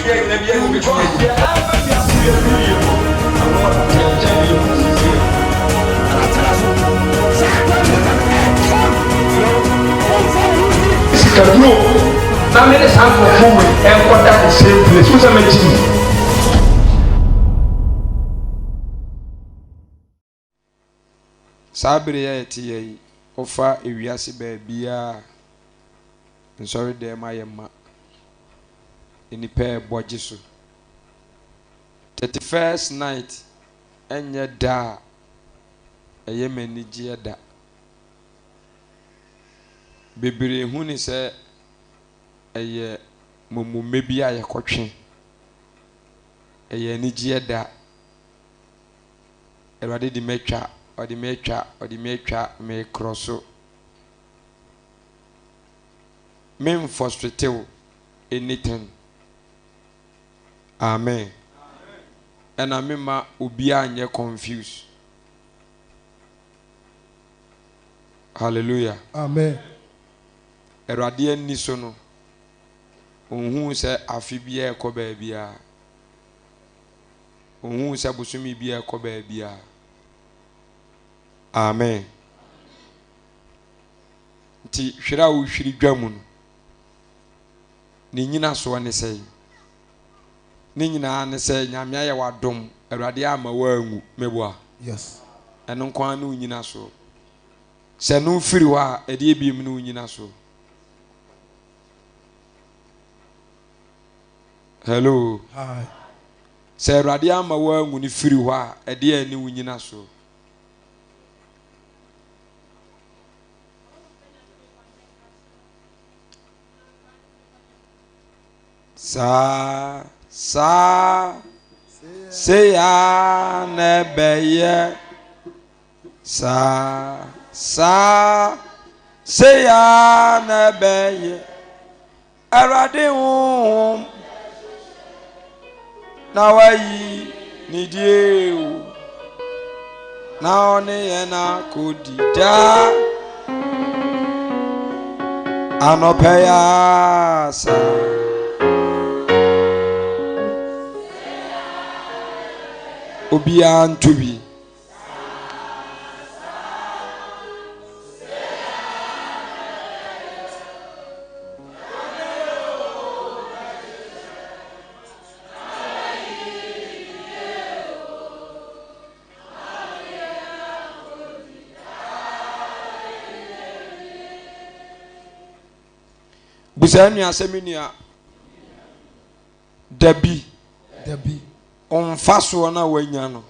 biara nyina biara na obetumi ayi. Deɛ ɛreba wiase yi awieɛ no, ano ɔden kyɛn deɛ ɛwɔ seesei no. Sikaduro na me ne saa nkurɔfoɔ wei nkɔda the same place wo sɛ mɛgye mi. Saa bere yi a yɛte yɛ yi, wofa ewiase baabiara a, nsɔredan mu ayɛ ma. Nnipa rebɔ gye so. 31st night nyɛ da a ɛyɛ me anigyeɛ da. Bebree hu no sɛ ɛyɛ mummummɛ bi a yɛkɔtwe. Ɛyɛ anigyeɛ da. Awurade de me atwa, ɔde me atwa, ɔde me atwa, mekorɔ so. Memfɔstrete wo anything. Amen. Ɛna memma obiara nyɛ confuse. Hallelujah. Amen. Awurade ani so no, ɔnhuu sɛ afe biara ɛkɔ baabiara. Ɔnhuu sɛ bosome biara ɛkɔ baabiara. Amen. Nti hwere a wohwiri dwa mu no, ne nyinasoɔ ne sɛn? Ne nyinaa ne sɛ Nyame ayɛ w'adom, Awurade amma woanwu, meboa? Yes. Ɛno nko ara ne wo nyinasoɔ. Sɛ ɛno firi hɔ a, ɛdeɛ biom ne wo nyinasoɔ? Hello. Hi. Sɛ Awurade amma woanwu no firi hɔ a, ɛdeɛ ne wo nyinasoɔ? Saa, saa, sei ara na ɛbɛyɛ. Saa, saa, sei ara na ɛbɛyɛ. Awurade honhom na wayi ne die o, na ɔne yɛn akɔdi daa anɔpɛ yi ara saa. Obiara nto bi. Busa nua sɛ me nua dabi. Dabi. Mfasoɔ no a wanya no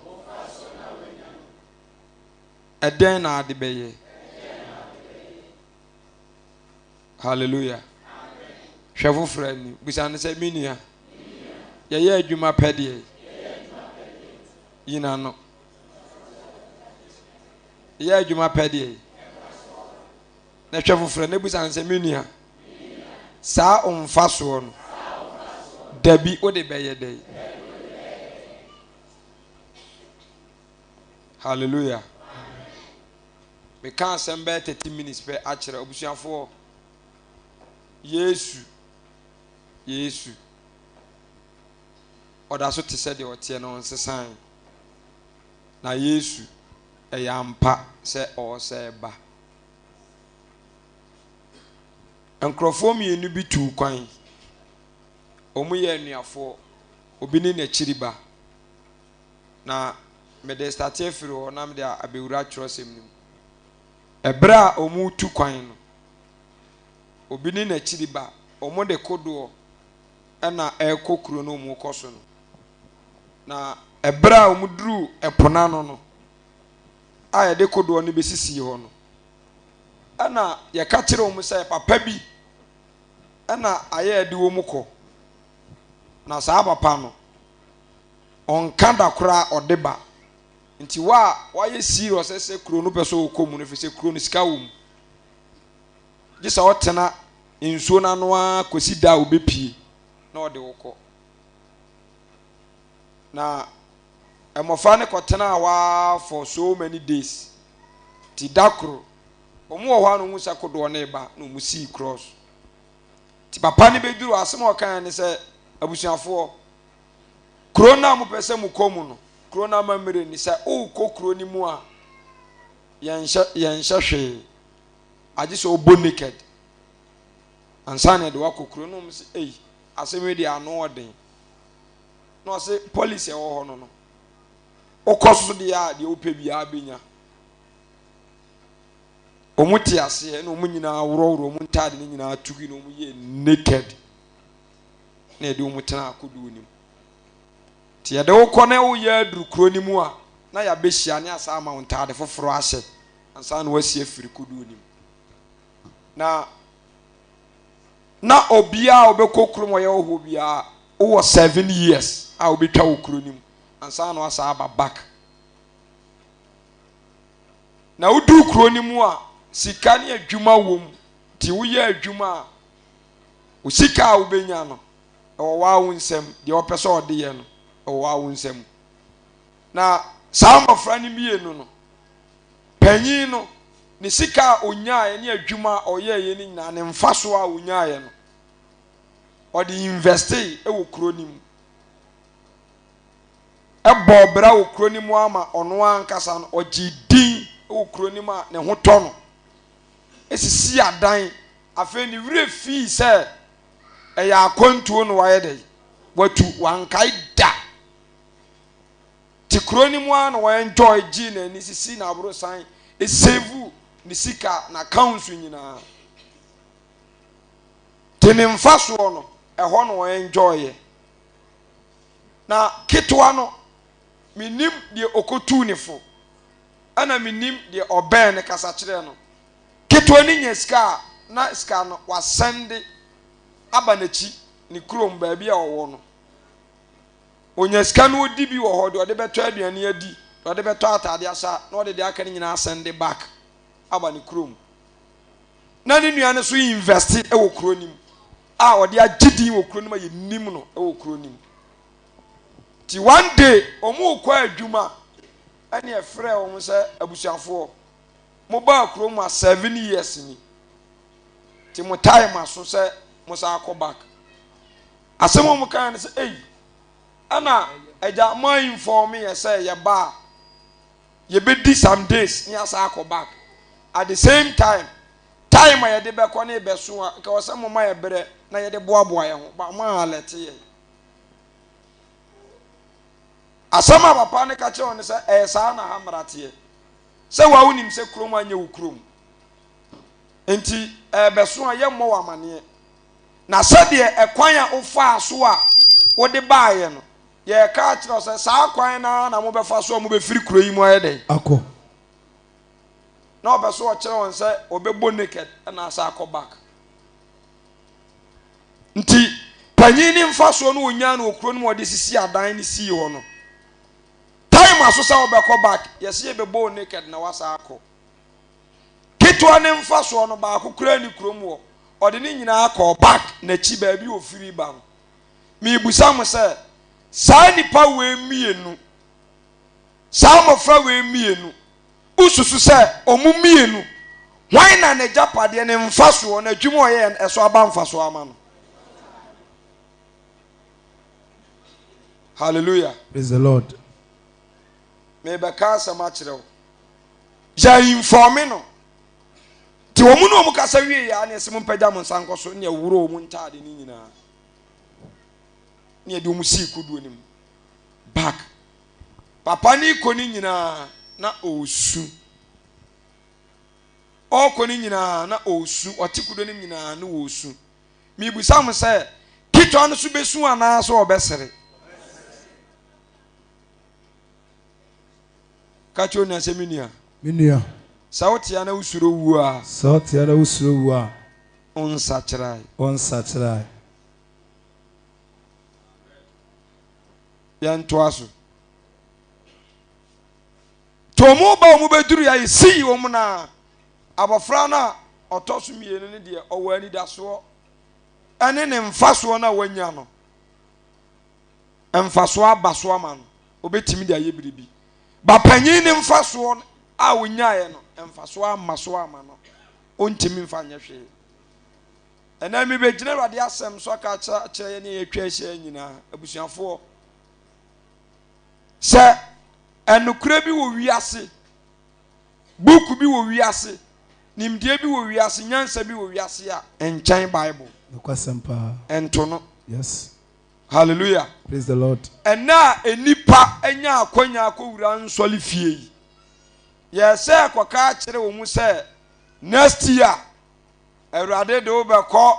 ɛdɛn na ade bɛyɛ? Hallelujah. Hwɛ foforɔ ani. Bisa no sɛ, me nua, yɛyɛ adwuma pɛ deɛ yina no. Yɛyɛ adwuma pɛ deɛ na hwɛ foforɔ na bisa no sɛ, me nua, saa mfasoɔ no, dabi wode bɛyɛ dɛn? Hallelujah. Meka asɛm bɛyɛ 30 minutes pɛ akyerɛ abusuafoɔ. Yesu, Yesu, ɔda so te sɛ deɛ ɔteɛ no, ɔnsesae. Na Yesu, ɛyɛ ampa sɛ ɔwɔ sɛ ɛba. Nkurɔfoɔ mmienu bi tuu kwan. Wɔyɛ anuafoɔ, obi ne n'akyiri ba. Na mede starte afiri hɔ na mede abɛwura twerɛsɛm no mu. Ɛberɛ a wɔretu kwan no, obi ne n'akyiri ba, wɔde kodoɔ na ɛrekɔ kuro no wɔrekɔ so no. Na ɛberɛ a wɔduruu ɛpo no ano no, a yɛde kodoɔ no bɛsisii hɔ no, ɛna yɛka kyerɛ wɔn sɛ papa bi ɛna ayɛ de wɔn kɔ. Na saa papa no, ɔnka da koraa ɔde ba. Nti wo a woayɛ serious sɛ kuro no pɛ sɛ ɔkɔ mu no, ɛfiri sɛ kuro no sika wɔ mu. Gye sɛ ɔtena nsuo no ano ara kɔsi da a ɔbɛpie na ɔde wo kɔ. Na mmɔfra no kɔtenaa hɔ ara for so many days. Nti da koro, wɔn wɔ hɔ a na wɔhu sɛ kodoɔ no reba na wɔn sii cross. Nti papa no bɛduru asɛm a ɔkaeɛ ne sɛ, Abusuafoɔ, kuro no a mopɛ sɛ mokɔ mu no, kuro no amammerɛ ni, sɛ worekɔ kuro no mu a, yɛnhyɛ yɛnhyɛ hwee, agye sɛ wobɔ naked ansa na yɛde wakɔ kuro no. Wɔn sɛ, ei, asɛm yi deɛ ano ɔden. Na ɔse policy ɛwɔ hɔ no no, wokɔ so deɛ a, deɛ wopɛ biara bɛnya. Wɔn te aseɛ na wɔn nyinaa worɔworɔ wɔn ntaade no nyinaa tugi na wɔn yɛ naked na yɛde wɔn tena akodoɔ no mu. Nti yɛde wo kɔ na woyɛ aduru kuro no mu a, na yɛabɛhyia ne asa ama wo ntaade foforɔ ahyɛ ansa na woasi afiri kodoɔ no mu. Na na obiara a ɔbɛkɔ kurom ɔyɛ hɔhoɔ biara wowɔ 7 years a wobɛtwa wɔ kuro no mu ansa na wasa aba back. Na woduru kuro no mu a, sika ne adwuma wɔ mu, nti woyɛ adwuma a, wo sika a wobɛnya no ɛwɔ waa wo nsam. Deɛ wɔpɛ sɛ ɔde yɛ no ɛwɔ waa wo nsam. Na saa mmɔfra no mmienu no, panyin no ne sika a onyaeɛ ne adwuma a ɔyɛeɛ no nyinaa ne mfasoɔ a onyaeɛ no, ɔde investe wɔ kuro no mu, ɛbɔ bra wɔ kuro no mu ama ɔno ankasa no ɔgye din wɔ kuro no mu a ne ho tɔ no, esisi adan. Afei ne werɛ fii sɛ ɛyɛ akwantuo no wayɛ dɛ watu, wankae da. Te kuro no mu ara na wɔn enjoy gye n'ani, sisi n'aborosan, e save ne sika n'accounts nyinaa. Te ne mfasoɔ no ɛhɔ na wɔn enjoy yɛ. Na ketewa no, menim deɛ okotuu ne fo, ɛna menim deɛ ɔbɛn ne kasa kyerɛ no. Ketewa no nya sika a, na sika no wa send aba n'akyi ne kurom baabi a ɔwɔ no. Onya sika no, odi bi wɔ hɔ, deɛ ɔde bɛtɔ aduane adi, deɛ ɔde bɛtɔ ataade ahyɛ, na ɔde deɛ aka no nyinaa send back aba ne kurom. Na ne nua no so invest wɔ kuro no mu a ɔde agye din wɔ kuro no mu a yɛnim no wɔ kuro no mu. Ti one day wɔn rekɔ adwuma, ɛne ɛfrɛ wɔn sɛ, abusuafoɔ, mo baa kurom a 7 years ni, ti mo time aso sɛ mo san akɔ back. Asɛm a wɔn kan no sɛ, ei, ɛna agya, mo a inform yɛ sɛ yɛba a yɛbɛdi some days ne asa akɔ back. At the same time, time a yɛde bɛkɔ ne bɛso a, nka wɔ sɛ mo ma yɛ berɛ na yɛde boaboa yɛn ho ba mo a alɛte yɛn. Asɛm a papa no ka kyerɛ wɔn sɛ, ɛyɛ saa na ha mmara teɛ, sɛ wa wonim sɛ kurom anyɛ wo kurom, nti ɛbɛso a yɛmmɔ wɔ amaneɛ, na sɛdeɛ ɛkwan a wofaa so a wode baeɛ no, yɛreka akyerɛ wo sɛ saa kwan no na mobɛfa so a mobɛfiri kuro yi mu ayɛ dɛn? Akɔ. Na ɔpɛ so ɔkyerɛ wɔn sɛ ɔbɛbɔ naked ɛna asa akɔ back. Nti panyin ne mfasoɔ no onyaa no wɔ kuro no mu a ɔde sisi adan ne sii hɔ no, time aso sɛ wɔbɛkɔ back, yɛsi yɛbɛbɔ naked na wasa akɔ. Ketewa ne mfasoɔ no baako kura ne kurom wɔ, ɔde ne nyinaa kɔɔ back n'akyi baabi ofiri ba no. Miibusa mo sɛ, saa nipa wei mmienu, saa mmɔfra wei mmienu, wosusu sɛ ɔmo mmienu hwan na n'agyapadeɛ ne mfasoɔ n'adwuma a ɔyɛ ɛso aba mfasoɔ ama no? Hallelujah. Praise the Lord. Mebɛka asɛm akyerɛ wo. Yɛ inform no nti wɔn ne wɔn kasa wie yɛ a, ne ɛsɛ mo mpagya mo nsa nkɔ so ne ɛworo wɔn ntaade ne nyinaa ne yɛde wɔn sii kodoɔ no mu back. Papa ne kɔ ne nyinaa na ɔresu. Ɔrekɔ ne nyinaa na ɔresu. Ɔte kodoɔ no mu nyinaa na ɔresu. Mibusa mo sɛ, ketewa no so bɛsu anaasɛ ɔbɛsere? Ka kyerɛ onua sɛ, me nua, Me nua, sɛ wotea na wosuro wuo a, sɛ ɔtea na wosuro wu a, wonsakyerae. Ɔnsakyerae. Yɛntoa so. Nti wɔn ba wɔn bɛduru yɛ yɛsii wɔn na abɔfra no a ɔtɔ so mmienu no deɛ, ɔwɔ anidasoɔ ɛne ne mfasoɔ no a wanya no, mfasoɔ aba so ama no, obɛtumi de ayɛ biribi ba. Panyin ne mfasoɔ a onyaeɛ no, mfasoɔ ama so ama no, ɔntumi mfa nyɛ hwee. Ɛnɛ mebɛgyina Awurade asɛm so aka akyerɛ yɛn ne yɛatwa ahyia nyinaa, abusuafoɔ, sɛ ɛnokorɛ bi wɔ wiase, buku bi wɔ wiase, nimdeɛ bi wɔ wiase, nyansa bi wɔ wiase a, ɛnkyɛn Bible. Nokwasɛm paa. Ɛnto no. Yes. Hallelujah. Praise the Lord. Ɛnɛ a nnipa anya akwanya akɔwura nsɔle fie yi, yɛsɛ kɔka akyerɛ wɔn mu sɛ next year Awurade de wo bɛkɔ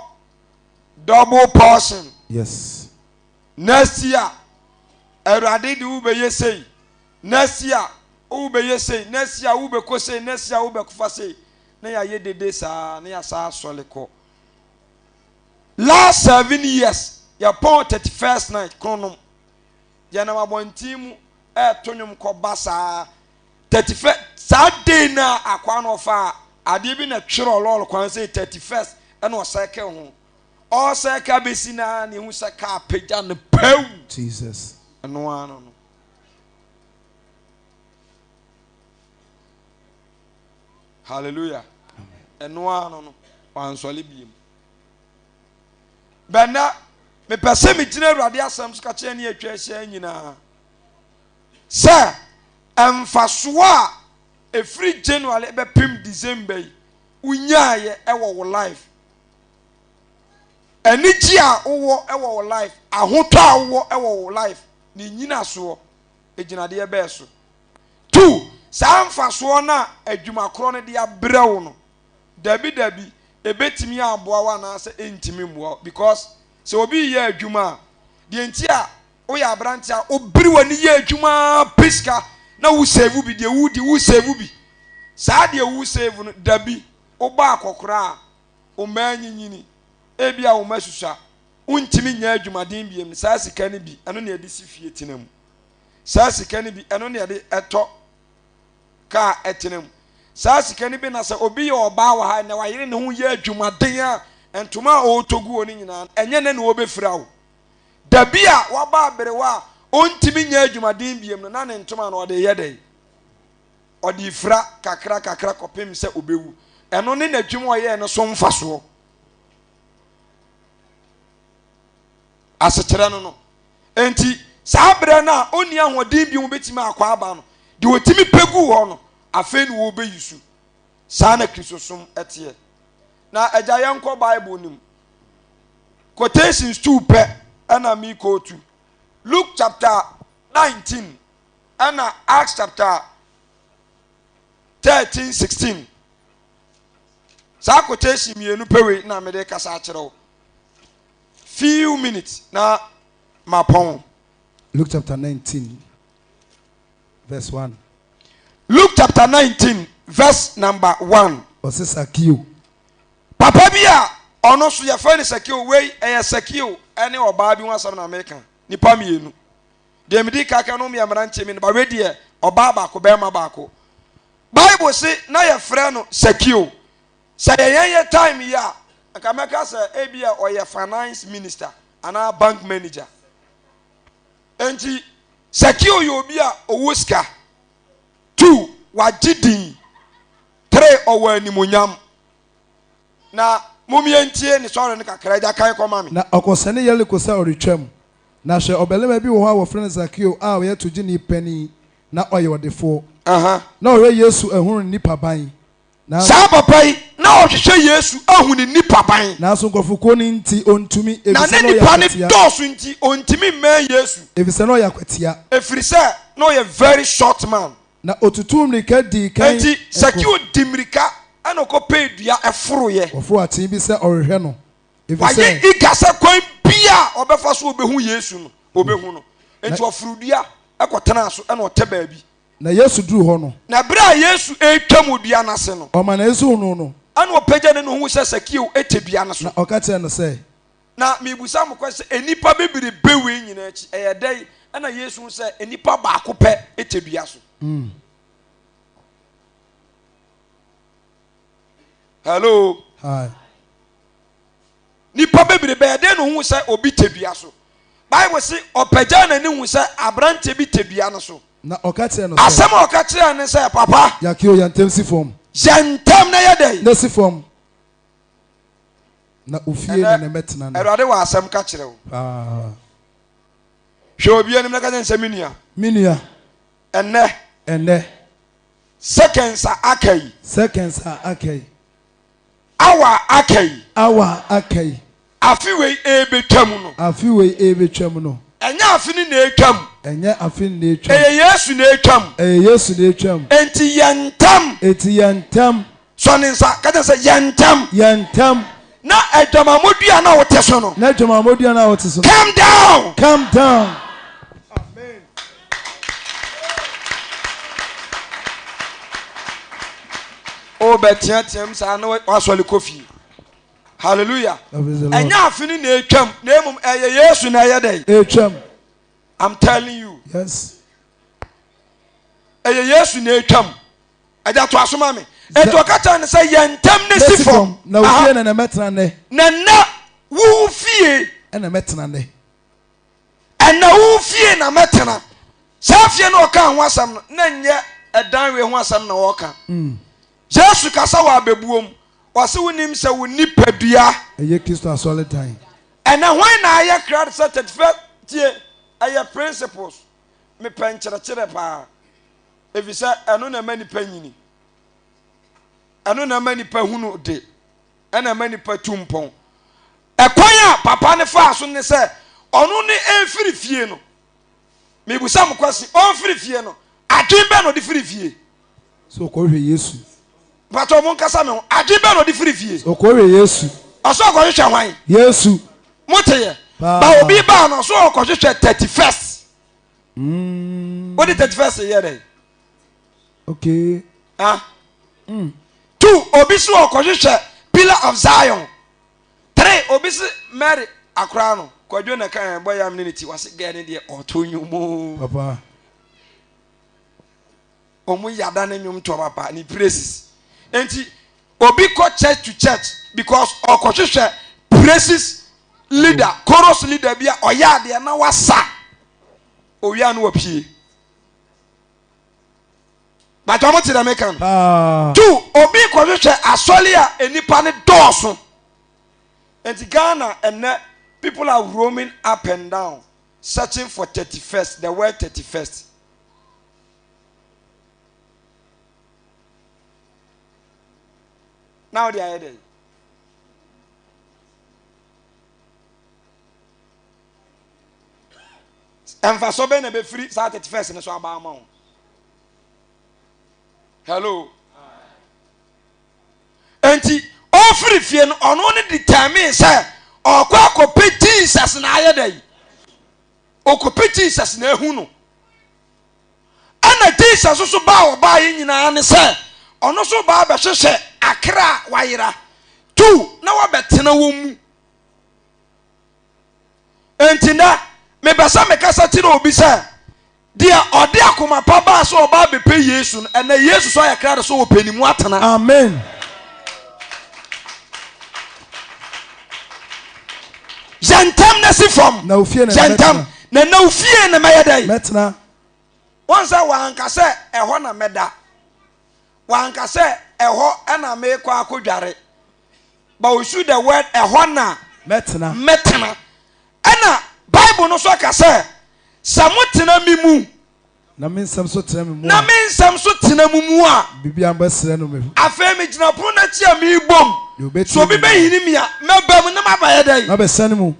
double portion. Yes. Next year Awurade de wo bɛyɛ sei. Next year wo bɛyɛ sei. Next year wo bɛkɔ sei. Next year wo bɛkɔfa sei. Na yɛayɛ dede saa na yɛasa asɔle kɔ. Last 7 years yɛpɔn 31st night kronom. Yɛnam abɔnten mu ɛɛto nnwom kɔba saa 31st saa day na akwa no ɔfa adeɛ bi na twerɛ lɔɔre kwan sɛ 31st ɛna ɔsɛkɛ ho ɔsɛkɛ abɛsi naa na ehu sɛ kaa pagya no pɛw. Jesus. Ɛno ara no. Hallelujah. Ɛno ara no, wansɔle biem. Bɛnna mepɛ sɛ megyina Awurade asɛm so ka kyerɛ ne atwa ahyia nyinaa sɛ mfasoɔ a ɛfiri January bɛpem December yi wonyaayɛ ɛwɔ wo life, anigye a wowɔ ɛwɔ wo life, ahotɔ a wowɔ ɛwɔ wo life ne nyinasoɔ egyinadeɛ bɛɛ so. Two, saa mfasoɔ no a adwuma korɔ no de abrɛ wo no, dabi dabi, ebetumi aboa wo anaasɛ ɛntumi mmoa wo, because sɛ obi yɛ adwuma a, deɛ nti a woyɛ aberante a wobere w'ani yɛ adwuma pɛ sika na wo save bi, deɛ wodi wo save bi, saa deɛ wo save no, dabi, wobɔ akɔkora a wo mmaa nyinyini, ebi a wo mma susua, wontumi nyɛ adwumaden biem, saa sika no bi ɛno na yɛde si fie tena mu, saa sika no bi ɛno na yɛde ɛtɔ kaa ɛtena mu, saa sika no bi na sɛ obi yɛ ɔbaa wɔ ha na wayere ne ho yɛ adwumaden a, ntoma a ɔretɔ gu hɔ no nyinaa ɛnyɛ ne na ɔbɛfira wo. Dabi a waba aberewa a ɔntumi nyɛ adwumaden biem no, na ne ntoma no ɔde yɛ dɛn? Ɔde fira kakra kakra kɔpem sɛ ɔbɛwu. Ɛno ne n'adwuma a ɔyɛɛ no so mfasoɔ asekyerɛ no. Enti saa berɛ no a ɔnni ahoɔden bi ho bɛtumi akɔ aba no, deɛ ɔtumi pɛ gu hɔ no, afei na wɔbɛyi su. Saa na Kristosom teɛ. Na agya, yɛnkɔ Bible no mu. Quotations two pɛ ɛna mi quote: Luke chapter 19 ɛna Acts chapter 13:16. Saa quotation mmienu pɛ wei na mede kasa akyerɛ wo few minutes na mapɔn. Luke chapter 19, verse 1. Luke chapter 19 verse number 1. Ɔse Sakeo. Papa bi a ɔno so yɛfrɛ no Sakeo. Wei ɛyɛ Sakeo ɛne ɔbaa bi ho asɛm na meka. Nipa mmienu deɛ mede kaka no yɛ mmeranteɛ mi no ba. Wei deɛ, ɔbaa baako, bɛrima baako. Bible se na yɛfrɛ no Sakeo. Sɛ yɛyɛn yɛ time yi a, nka mɛka sɛ ebi a ɔyɛ finance minister anaa bank manager. Nti Sakeo yɛ obi a ɔwɔ sika. Two, wagye din. Three, ɔwɔ animonyam. Na momientie ne sɔre no kakra. Agya, kan kɔma me. Na ɔkɔsɛne Yeriko sɛ ɔretwam. Na hwɛ, ɔbarima bi wɔ hɔ a wɔfrɛ no Sakeo a ɔyɛ togyeni panin na ɔyɛ ɔdefoɔ. Na ɔhwɛ Yesu ahunu ne nipaban. Na Saa papa yi na ɔhwehwɛ Yesu ahu ne nipa ban. Nanso nkurɔfokuo no nti ɔntumi, Na efisɛ ne na ɔyɛ nipa ne akwatia. dɔɔso nti ɔntumi mmɛn Yesu. Efisɛ na ɔyɛ akwatia. Ɛfiri sɛ na ɔyɛ very short man. Na otutuu mmirika dii kan Enti Sakeo di mmirika ɛna ɔkɔpɛɛ dua ɛforoyɛ. Wɔforo aten bi sɛ ɔrehwɛ no, Wayɛ efisɛ eager sɛ kwan bia a ɔbɛfa so ɔbɛhu Yesu no, ɔbɛhu no. Enti ɔforo dua ɛkɔtenaa so ɛna ɔtɛ baabi. Na Yesu duruu hɔ no, Na berɛ a Yesu retwam wɔ dua no ase no, ɔma n'ani so hunuu no, ɛna ɔpagya ne no hu sɛ Sakeo te dua no so. Na ɔka kyerɛɛ no sɛ, Na mebusa mo kɔ sɛ, nnipa bebrebe wei nyinaa akyi, ɛyɛ dɛn ɛna Yesu hu sɛ nnipa baako pɛ te dua so? Hello? Hi. Nipa bebrebe, ɛyɛ dɛn na ohun sɛ obi te dua so? Bible se ɔpagya n'ani hu sɛ aberanteɛ bi te dua no so. Na ɔka kyerɛɛ no sɛ, Asɛm a ɔka kyerɛɛ no sɛ, "Papa, Yakeo, yɛ ntɛm si fam. Yɛ ntɛm na yɛ dɛn? Na si fam. Na wo fie na na mɛtena nnɛ. Awurade wɔ asɛm ka kyerɛ wo. Paa. Hwɛ obi anim na ka kyerɛ no sɛ, Me nua. Me nua. Ɛnnɛ. Ɛnnɛ. Seconds a aka yi. Seconds a aka yi. Hour a aka yi. Hour a aka yi. Afe wei ɛrebɛtwam no. Afe wei ɛrebɛtwam no. Ɛnyɛ afe no na ɛretwam. Ɛnyɛ afe no na ɛretwam. Ɛyɛ Yesu na ɛretwam. Ɛyɛ Yesu na ɛretwam. Enti yɛ ntɛm. Enti yɛ ntɛm. Sɔ ne nsa, ka kyerɛ no sɛ, Yɛ ntɛm. Yɛ ntɛm. Na adwamammɔ dua no a wote so no. Na adwamammɔ dua no a wote so no. Come down. Come down. Amen. Wobɛteateam saa na wasɔre kɔ fie. Hallelujah. Ɛnyɛ afe no na ɛtwam, na mmom ɛyɛ Yesu na ɛyɛ dɛn? Ɛtwam. I'm telling you. Yes. Ɛyɛ Yesu na ɛtwam. Agya to aso ma me. Enti ɔka kyerɛ no sɛ yɛ ntɛm na si fam. Na wo fie na na mɛtena nnɛ. Na nnɛ wo fie. Ɛna mɛtena nnɛ. Ɛnɛ wo fie na mɛtena. Saa fie no ɔka ho asɛm no, na nyɛ ɛdan wei ho asɛm na ɔka. Mm. Yesu kasa wɔ abɛbuo mu. Ɔse wonim sɛ wo nipadua. Ɛyɛ Kristo asɔredan. Ɛnɛ hwan na ayɛ krado sɛ 31 tie ɛyɛ principles. Mepɛ nkyerɛkyerɛ paa. Efisɛ ɛno na ɛma nnipa nyini. Ɛno na ɛma nnipa hunu de. Ɛna ɛma nnipa tu mpɔn. Ɛkwan a papa no faa so ne sɛ ɔno ne ɛmfiri fie no. Mebusa mo kwasi, ɔmfiri fie no, adwen bɛn na ɔde firi fie? Sɛ ɔkɔhwɛ Yesu. Mpakyɛw mo nkasa me ho, adwen bɛn na ɔde firi fie? Sɛ ɔkɔhwɛ Yesu. Ɔsɛ ɔkɔhwehwɛ hwan? Yesu. Mo te yɛ? Ba obi baa no ɔsɛ ɔkɔhwehwɛ 31st. Mm. Wode 31st yɛ dɛn? Okay. Ah. Mm. Two, obi so ɔkɔhwehwɛ Pillar of Zion. Three, obi se Mary akora no. Kwadwo na kan bɔ yam ne ne ti. Wase gɛɛ ne deɛ ɔto nnwom o. Papa. Ɔmo yada ne nnwom toɔ papa ne praises. Enti obi kɔ church to church because ɔkɔhwehwɛ praises leader, chorus leader bi a ɔyɛ adeɛ na wasa. Owia no wapue. But ɔmo te dɛ meka no. Two, obi kɔhwehwɛ asɔre a nnipa no dɔɔso. Nti Ghana ɛnɛ people are roaming up and down searching for 31st, the word 31st. Na wode ayɛ dɛn? Mfasoɔ bɛn na ɛbɛfiri saa 31st no so aba ama wo? Hello. Enti ɔfiri fie no ɔno ne determine sɛ ɔkɔ akɔpɛ Jesus na ayɛ dɛ ɔkɔpɛ Jesus na ehu no. Ɛna Jesus nso baa ɔbaa yɛ nyinaa ne sɛ ɔno nso baa bɛhwehwɛ akra a wayera tu na wabɛtena wɔn mu. Enti nnɛ, mepɛ sɛ mekasa kyerɛ obi sɛ, deɛ ɔde akoma pa baa sɛ ɔba abɛpɛ Yesu no, ɛnnɛ Yesu so ayɛ krado sɛ ɔpɛ ne mu atena. Amen. Yɛ ntɛm na si fam. Na ofie na Yɛ ntɛm mɛtena. na na ofie na mɛyɛ dɛn? Mɛtena. Wɔn sɛ wanka sɛ ɛhɔ na mɛda. Wanka sɛ ɛhɔ na mekɔ akɔdware. But we see the word ɛhɔ na mɛtena. Mɛtena. Ɛna Bible no nso aka sɛ, sɛ motena me mu. Na me nsɛm so tena me mu a. Na me nsɛm so tena mo mu a. Biribiara mobɛsrɛ no me. Afei megyina pono no akyi a merebom. Sɛ obi bɛhini me a, mɛba mu na mabɛyɛ dɛn? Mabɛsɛne mu.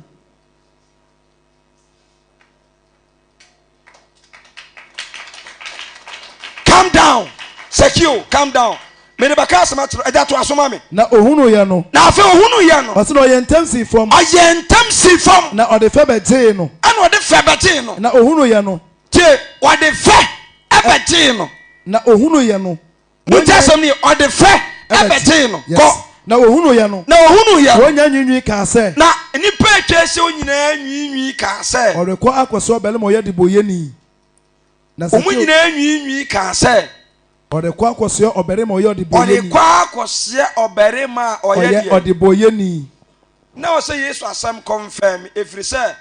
Calm down Sekio, calm down. Mede bɛka asɛm akyerɛ agya to aso ma me. Na ohunuiɛ no. Na afei ohunuiɛ no. Ɔse na ɔyɛɛ ntɛm sii fam. Ɔyɛɛ ntɛm sii fam. Na ɔde fɛ bɛgyee no. Ɛna ɔde fɛ bɛgyee no. Na ohunuiɛ no. Tie, ɔde fɛ bɛgyee no. Na ohunuiɛ no. Montie asɛm no yie, ɔde fɛ bɛgyee no. Yes. Kɔ. Na wɔhunuiɛ no. Na wɔhunuiɛ no. Wɔn nyinaa nwiinwii kaa sɛ. Na nnipa a atwa ahyia hɔ nyinaa nwiinwii kaa sɛ. Ɔrekɔ akɔsoa ɔbarima a ɔyɛ debɔneyɛni. Na Wɔn Sakeo. nyinaa nwiinwii kaa sɛ. Ɔrekɔ akɔsoɛ ɔbarima a ɔyɛ ɔdebɔneyɛni. Ɔrekɔ akɔsoɛ ɔbarima a ɔyɛ Ɔyɛ deɛ. ɔdebɔneyɛni. Na ɔsɛ Yesu asɛm kɔnfɛm, ɛfiri sɛ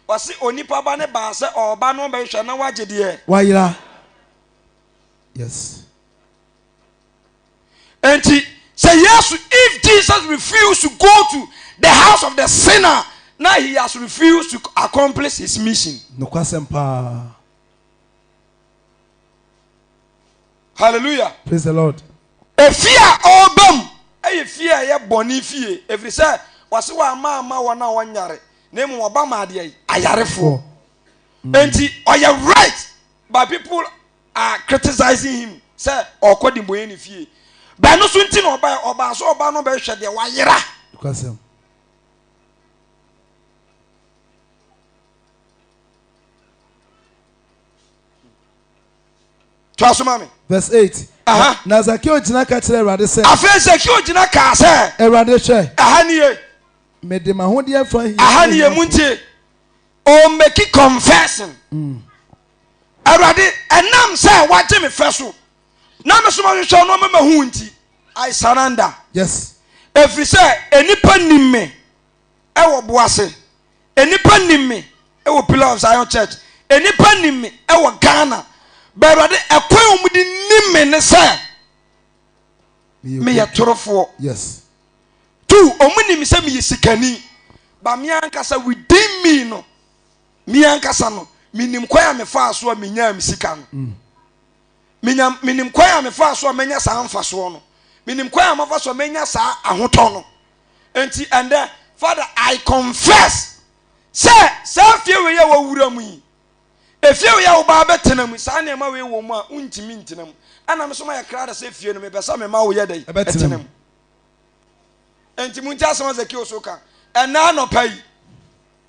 ɔse onipa ba no baa sɛ ɔreba na ɔbɛhwehwɛ na wagye deɛ. Wayera. Yes. Enti sɛ Yesu, if Jesus refused to go to the house of the sinner na he has refused to accomplish his mission. Nokwasɛm paa. Hallelujah. Praise the Lord. Efie a ɔreba mu yɛ fie a ɛyɛ bɔne fie, ɛfiri sɛ wɔse wamma amma wɔn a wɔnyare, na mmom ɔba maa deɛ ayarefoɔ. Enti ɔyɛ right, but people are criticizing him sɛ ɔrekɔ debɔneyɛni fie. But ɛno so nti na ɔbaeɛ, ɔbaa sɛ ɔba no bɛhwɛ deɛ wayera. Nokwasɛm. Toa so ma me. Verse 8. Aha. Na Zakeo gyina ka kyerɛɛ Awurade sɛ. Afei Zakeo gyina kaa sɛ. Awurade, hwɛ. Aha nie. Mede m'ahodeɛ fa hia. Aha nie, muntie. Ɔmmeki confession. Awurade, ɛnam sɛ wagye me fɛ so na me so mahwehwɛ no ama mahu nti, I surrender. Yes. Ɛfiri sɛ nnipa nim me wɔ Boase, nnipa nim me wɔ Pillar of Zion Church, nnipa nim me wɔ Ghana. But Awurade, ɛkwan a wɔde nim me ne sɛ meyɛ torofoɔ. Yes. Two, wɔn nim sɛ meyɛ sikani. But me ankasa within me no, me ankasa no, menim kwan a mefaa so a menyaa me sika no. Menya, menim kwan a mefaa so a manya saa mfasoɔ no. Menim kwan a mafa so a manya saa ahotɔ no. Enti ɛndɛ, Father, I confess sɛ saa fie wei a wawura mu yi, efie wei a wobaa bɛtena mu, saa nneɛma wei wɔ mu a wontumi ntena mu. Ɛna me nso mayɛ krado sɛ fie no mepɛ sɛ mema woyɛ dɛn? Ɛbɛtena mu. Enti montie asɛm a Zakeo so ka ɛnnɛ anɔpa yi.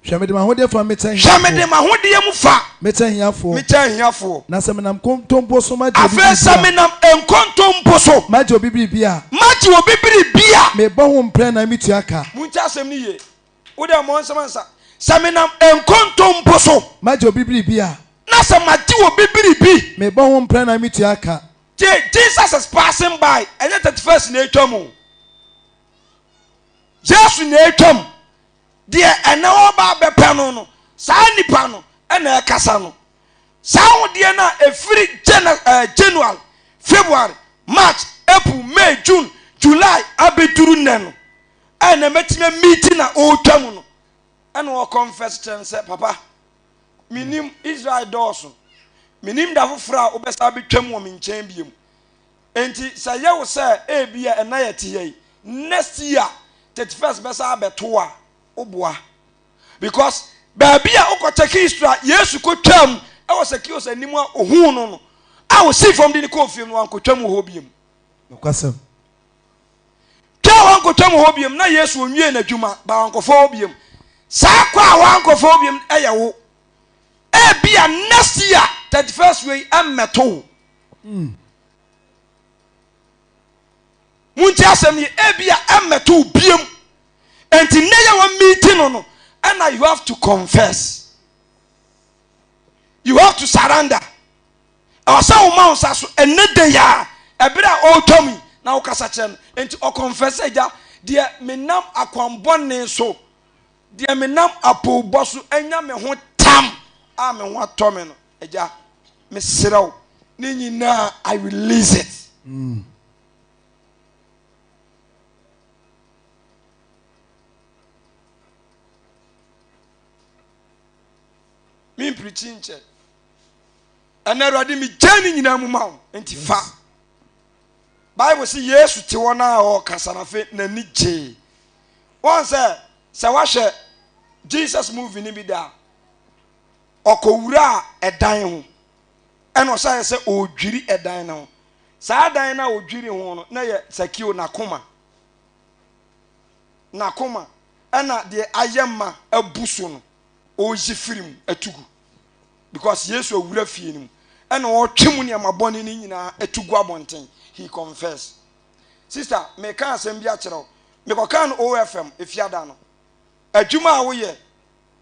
Hwɛ, mede m'ahodeɛ fa mekyɛ ahiafoɔ. Hwɛ, mede m'ahodeɛ mu fa. Mekyɛ ahiafoɔ. Mekyɛ ahiafoɔ. Na sɛ menam nkontompo so magye obi Afei biribi sɛ a. menam nkontompo so. Magye obi biribi a. Magye obi biribi a. Mebɔ ho mprɛ nan metua ka. Montie asɛm no yie. Wo deɛ mmɔ nsɛm ansa. Sɛ menam nkontompo so. Magye obi biribi a. Na sɛ magye obi biribi. Mebɔ ho mprɛ nan metua ka. Tie, Jesus is passing by, ɛnyɛ 31st na ɛretwam o. Yesu na ɛretwam. Deɛ ɛnɛ ɔreba abɛpɛ no no, saa nipa no na ɛrekasa no. Saa ahodeɛ no a ɛfiri January, February, March, April, May, June, July abɛduru nnɛ no, ɛna mɛtumi amiti na ɔretwa mu no, ɛna ɔkɔnfɛs kyerɛ no sɛ, papa, menim Israel dɔɔso, menim da foforɔ a wobɛsa abɛtwam wɔ me nkyɛn biom. Enti sɛ ɛyɛ wo sɛ ebia ɛna yɛte ha yi, next year 31st bɛsa abɛto wo a, woboa. Because baabi a wokɔ check history a Yesu kɔtwam wɔ Zacchaeus anim a ohuu no no, a osii fam de no kɔɔ fie no, wankɔtwam wɔ hɔ biom. Nokwasɛm. Twa a wankɔtwam wɔ hɔ biom, na Yesu onwie n'adwuma, ba wankɔfa hɔ biom. Saa kɔ a wankɔfa hɔ biom yɛ wo. Ebia next year 31st wei ɛmmɛto wo. Montie asɛm yi, ebia ɛmmɛto wo biom. Enti nnɛ yɛ wɔn meeting no no, ɛna you have to confess. You have to surrender. Ɛwɔ sɛ woma wo nsa so ɛnɛ da yi a, ɛberɛ a ɔretwam yi, na wokasa kyerɛ no. Enti ɔconfess sɛ, Agya, deɛ menam akwanbɔne so, deɛ menam apoobɔ so anya me ho tam a me ho atɔ me no, Agya, mesrɛ wo, ne nyinaa I release it. Mempirikyi nkyɛ. Ɛnɛ Awurade megyae ne nyinaa mu ma wo, nti fa. Bible sɛ Yesu te hɔ no a ɔrekasa no afei n'ani gyee. Wɔn sɛ sɛ woahwɛ Jesus movie no bi da a, ɔkɔwuraa ɛdan ho ɛna ɔhyɛɛ sɛ ɔredwiri ɛdan no ho. Saa dan no a ɔdwiri ho no na yɛ Sakeo n'akoma. N'akoma ɛna deɛ ayɛ ma abu so no ɔreyi firi mu atu gu. Because Yesu awura fie no mu ɛna ɔretwe mu nneɛma bɔne no nyinaa atu gu abɔnten. He confessed. Sister, meka asɛm bi akyerɛ wo. Mekɔkaa no OFM efiada no. Adwuma a woyɛ,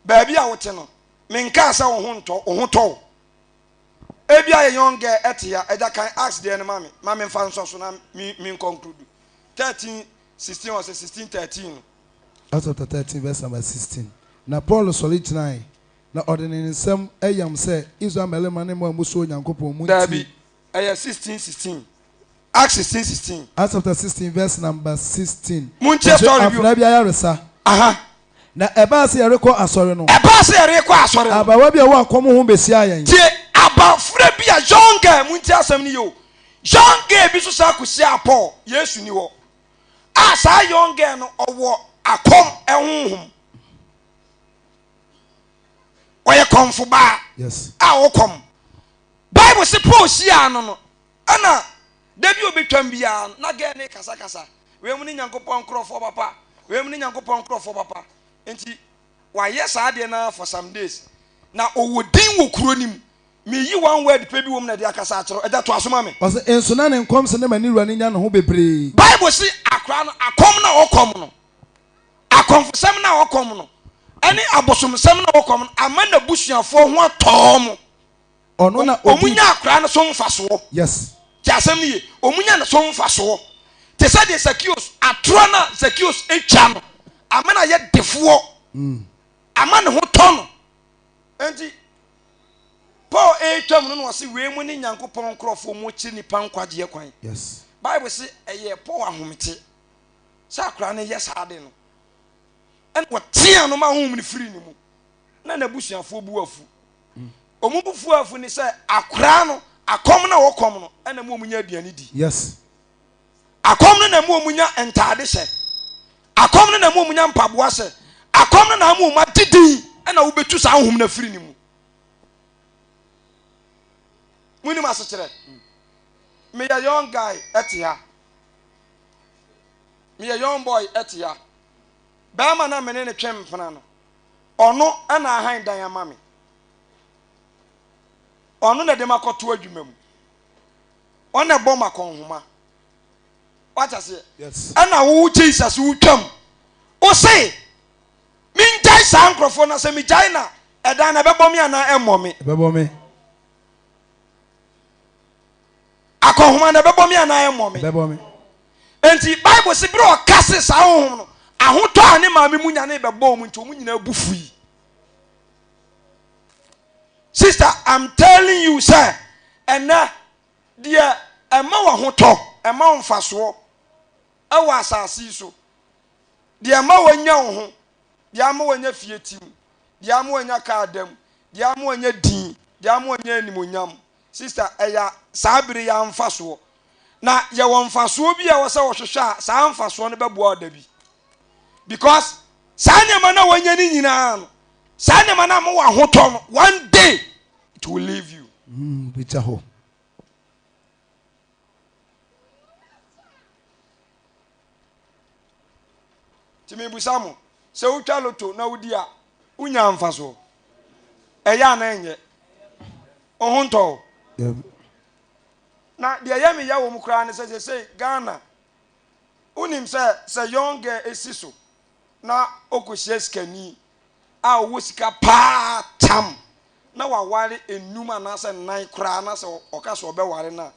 baabi a wote no, menkaa sɛ wo ho ntɔ, wo ho tɔ wo. Ebia yɛ young girl ɛte ha, agya kan ask deɛ no ma me, ma memfa nsɔ so na me me conclude. 13, 16 ɔsɛ 16, 13 no. Acts chapter 13 verse number 16. Na Paul sɔre gyinae, na ɔde ne nsam yam sɛ, Israel mmarima ne mo a musuro Onyankopɔn, muntie. Daabi, ɛyɛ 16, 16. Acts 16, 16. Acts chapter 16 verse number 16. Muntie Ɔgye story bi o. afenaa bi ayaresa. Aha. Na ɛbaa sɛ yɛrekɔ asɔre no. Ɛbaa sɛ yɛrekɔ asɔre no. Abaawa bi a ɔwɔ akɔm honhom bɛhyiaa yɛn. Tie, abɔfra bi a, young girl, montie asɛm no yie o, young girl bi nso san kɔhyiaa Paul, Yesu ni hɔ, a saa young girl no ɔwɔ akɔm honhom. Ɔyɛ kɔmfo baa Yes. a ɔkɔm. Bible se Paul hyiaa no no, ɛna da bi a ɔbɛtwam biara no, na girl no rekasakasa. Wei mu ne Nyankopɔn nkorɔfoɔ papa, wei mu ne Nyankopɔn nkorɔfoɔ papa. Nti wayɛ saa adeɛ no ara for some days. Na ɔwɔ din wɔ kuro no mu. Meyi one word pɛ bi wɔ mu na ɛde akasa akyerɛ wo. Agya toa so ma me. Ɔse, Nso na ne nkɔmhyɛ no ma ne wura no nya ne ho bebree. Bible se akwadaa no, akɔm no a ɔkɔm no, akɔmfosɛm no a ɔkɔm no, ɛne abosomsɛm no a ɔkɔm no ama n'abusuafoɔ ho atɔ wɔn. Ɔno na Wɔn ɔdi. nya akwadaa no so mfasoɔ. Yes. Te asɛm no ye. Wɔn nya ne so mfasoɔ. Te sɛ deɛ Zacchaeus, atorɔ no a Zacchaeus twa no, ama no ayɛ defoɔ. Ama ne ho tɔ no. Enti, Paul retwam no na ɔse, wei mu ne Nyankopɔn nkorɔfoɔ mu kyerɛ nipa nkwagyeɛ kwan. Yes. Bible se ɛyɛɛ Paul ahomete sɛ akwadaa no yɛ saa ade no. Ɛna ɔteaa no ma honhom no firii ne mu. Na n'abusuafoɔ bu afu. Wɔn bo fu afu ne sɛ akwadaa no, akɔm no a wɔkɔm no na ɛma wɔnya aduane di. Yes. Akɔm no na ɛma wɔnya ntaade hyɛ. Akɔm no na ɛma wɔnya mpaboa hyɛ. Akɔm no na ama wɔn agye din na wobɛtu saa honhom no afiri ne mu. Monim asekyerɛ? Meyɛ young guy ɛte ha. Meyɛ young boy ɛte ha. Bɛrima na mene ne twe mpena no. Ɔno na ahan dan ama me. Ɔno na ɛde makɔto adwuma mu. Ɔno na ɛbɔ makɔnhoma. Wate aseɛ? Yes. Ɛna wo Jesus wotwam. Wo se mengyae saa nkurɔfoɔ na sɛ megyae na ɛdan na ɛbɛbɔ me anaa ɛmmɔ me? Ɛbɛbɔ me. Akɔnhoma no ɛbɛbɔ me anaa ɛmmɔ me? Ɛbɛbɔ me. Enti Bible se bere a ɔka se saa honhom no, ahotɔ a ne maame mu nyanee bɛbɔɔ mu nti wɔn nyinaa bu fui. Sister, I'm telling you sɛ ɛnɛ deɛ ɛma w'ahotɔ, ɛma wo mfasoɔ ɛwɔ asase yi so, deɛ ɛma wanya wo ho, deɛ ama wanya fie tim, deɛ ama wanya kaa da mu, deɛ ama wanya din, deɛ ama wanya animonyam, Sister, ɛya saa bere yi ara mfasoɔ. Na yɛwɔ mfasoɔ bi a ɛwɔ sɛ wɔhwehwɛ a saa mfasoɔ no bɛboa wo da bi. Because saa nneɛma no a wɔanya no nyinaa no, saa nneɛma no ama wɔ ahotɔ no, one day it will leave you. Mm, bɛgya hɔ. Nti mebisa mo, sɛ wotwa loto na wodi a, wonya mfasoɔ? Ɛyɛ anaa ɛnyɛ? Wo ho ntɔ wo? Na deɛ ɛyɛ me ya wɔ mu koraa ne sɛ seesei Ghana, wonim sɛ sɛ young girl si so na ɔkɔhyia sikani a ɔwɔ sika paa tam na waware nnum anaasɛ nnan koraa na sɛ ɔka sɛ ɔbɛware no a,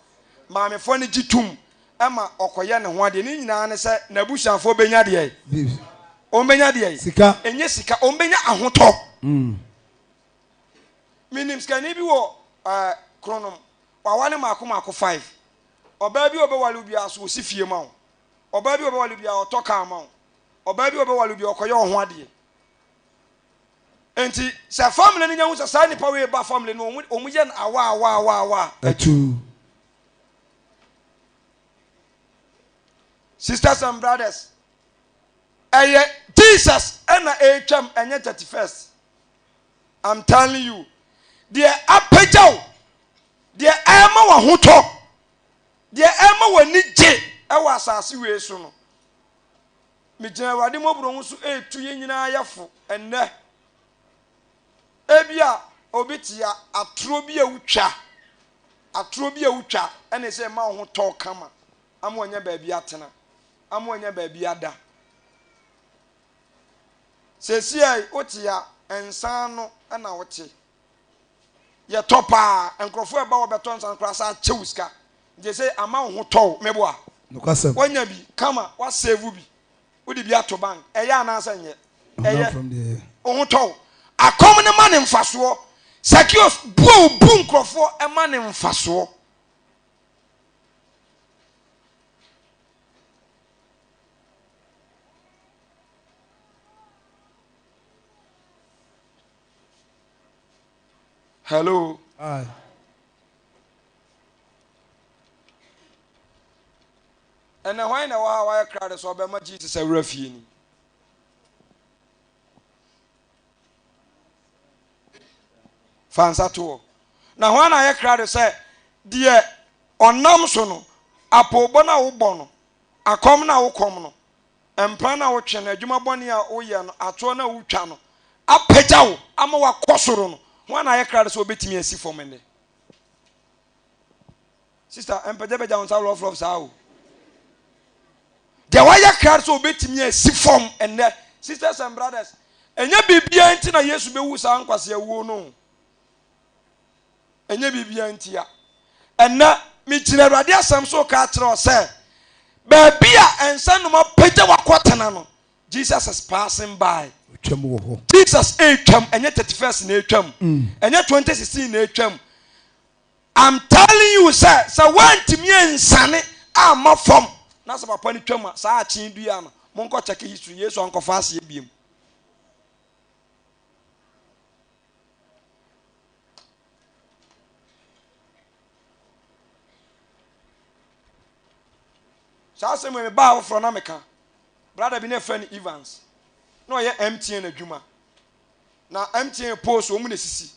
maamefoɔ no gye tom ma ɔkɔyɛ ne ho adeɛ. Ne nyinaa ne sɛ n'abusuafoɔ bɛnya deɛ? Wɔbɛnya deɛ? Sika. Ɛnyɛ sika, wɔbɛnya ahotɔ. Menim sikani bi wɔ ɛɛ Kronom, waware mmaako mmaako five. Ɔbaa bi a ɔbɛware wo biara so, ɔsi fie ma wo. Ɔbaa bi a ɔbɛware wo biara, ɔtɔ kaa ma wo. Ɔbaa bi a ɔbɛware wo biara, ɔkɔyɛ wo ho adeɛ. Enti sɛ family no nya hu sɛ saa nipa wei ba family no wɔn wɔn yɛ no awa awa awa awa. Atuu. Sisters and brothers, ɛyɛ Jesus ɛna ɛretwam ɛnyɛ 31st. I'm telling you, deɛ apagya wo, deɛ ɛrema w'ahotɔ, deɛ ɛrema w'ani gye ɛwɔ asase wei so no, Megyina Awurade mmɔborɔhu so retu yɛn nyinaa yɛ fo ɛnnɛ. Ebia obi te a, atorɔ bi a wotwa, atorɔ bi a wotwa ɛna ɛsɛ ɛma wo ho tɔ kama, ama wanya baabi atena, ama wanya baabi ada. Seesei wote a, nsa ano na wote. Yɛtɔ paa, nkurɔfoɔ ɛba wɔbɛtɔ nsa no koraa saa kyɛ wo sika. Nti sɛ ama wo ho tɔ wo, meboa. Nokwasɛm. Woanya bi kama, woasave bi, wode bi ato bank, ɛyɛ anaasɛ ɛnyɛ? Honam Ɛyɛ. fam deɛ ɛyɛ. Wo ho tɔ wo. Akɔm no ma no mfasoɔ. Zacchaeus, bu a obu nkurɔfoɔ ma no mfasoɔ. Hello. Aye. Ɛnɛ hwan na ɛwɔ ha a wayɛ krado sɛ ɔbɛma Jesus awura fie ni? Fa nsa to hɔ. Na hwan na ayɛ krado sɛ deɛ ɔnam so no, apoobɔ no a wobɔ no, akɔm no a wokɔm no, mpra no a wotwe no, adwuma bɔne a woyɛ no, atoɔ no a wotwa no, apagya wo ama wakɔ soro no, hwan na ayɛ krado sɛ ɔbɛtumi asi fam nnɛ? Sista, mpagyapagya wo nsa rɔfrɔf saa o. Deɛ wayɛ krado sɛ ɔbɛtumi asi fam nnɛ. Sisters and brothers, ɛnyɛ biribiara nti na Yesu bɛwu saa nkwasea wuo no. Ɛnyɛ biribiara ntia. Ɛnnɛ, megyina Awurade asɛm so ka akyerɛ wo sɛ, baabi a nsa nom apagya wakɔtena no, Jesus is passing by. Otwam wɔ hɔ. Jesus ɛretwam, ɛnyɛ 31st na ɛretwam, ɛnyɛ 2016 na ɛretwam. I'm telling you sɛ, sɛ woantumi ansiane amma fam na sɛ papa no twam a, saa akyen dua no, monkɔ check history, Yesu ankɔfa aseɛ biom. Saa asɛm wei mebaa foforɔ na meka. Brother bi na ɛfrɛ no Evans. Na ɔyɛ MTN adwuma. Na MTN post wɔn na esisi.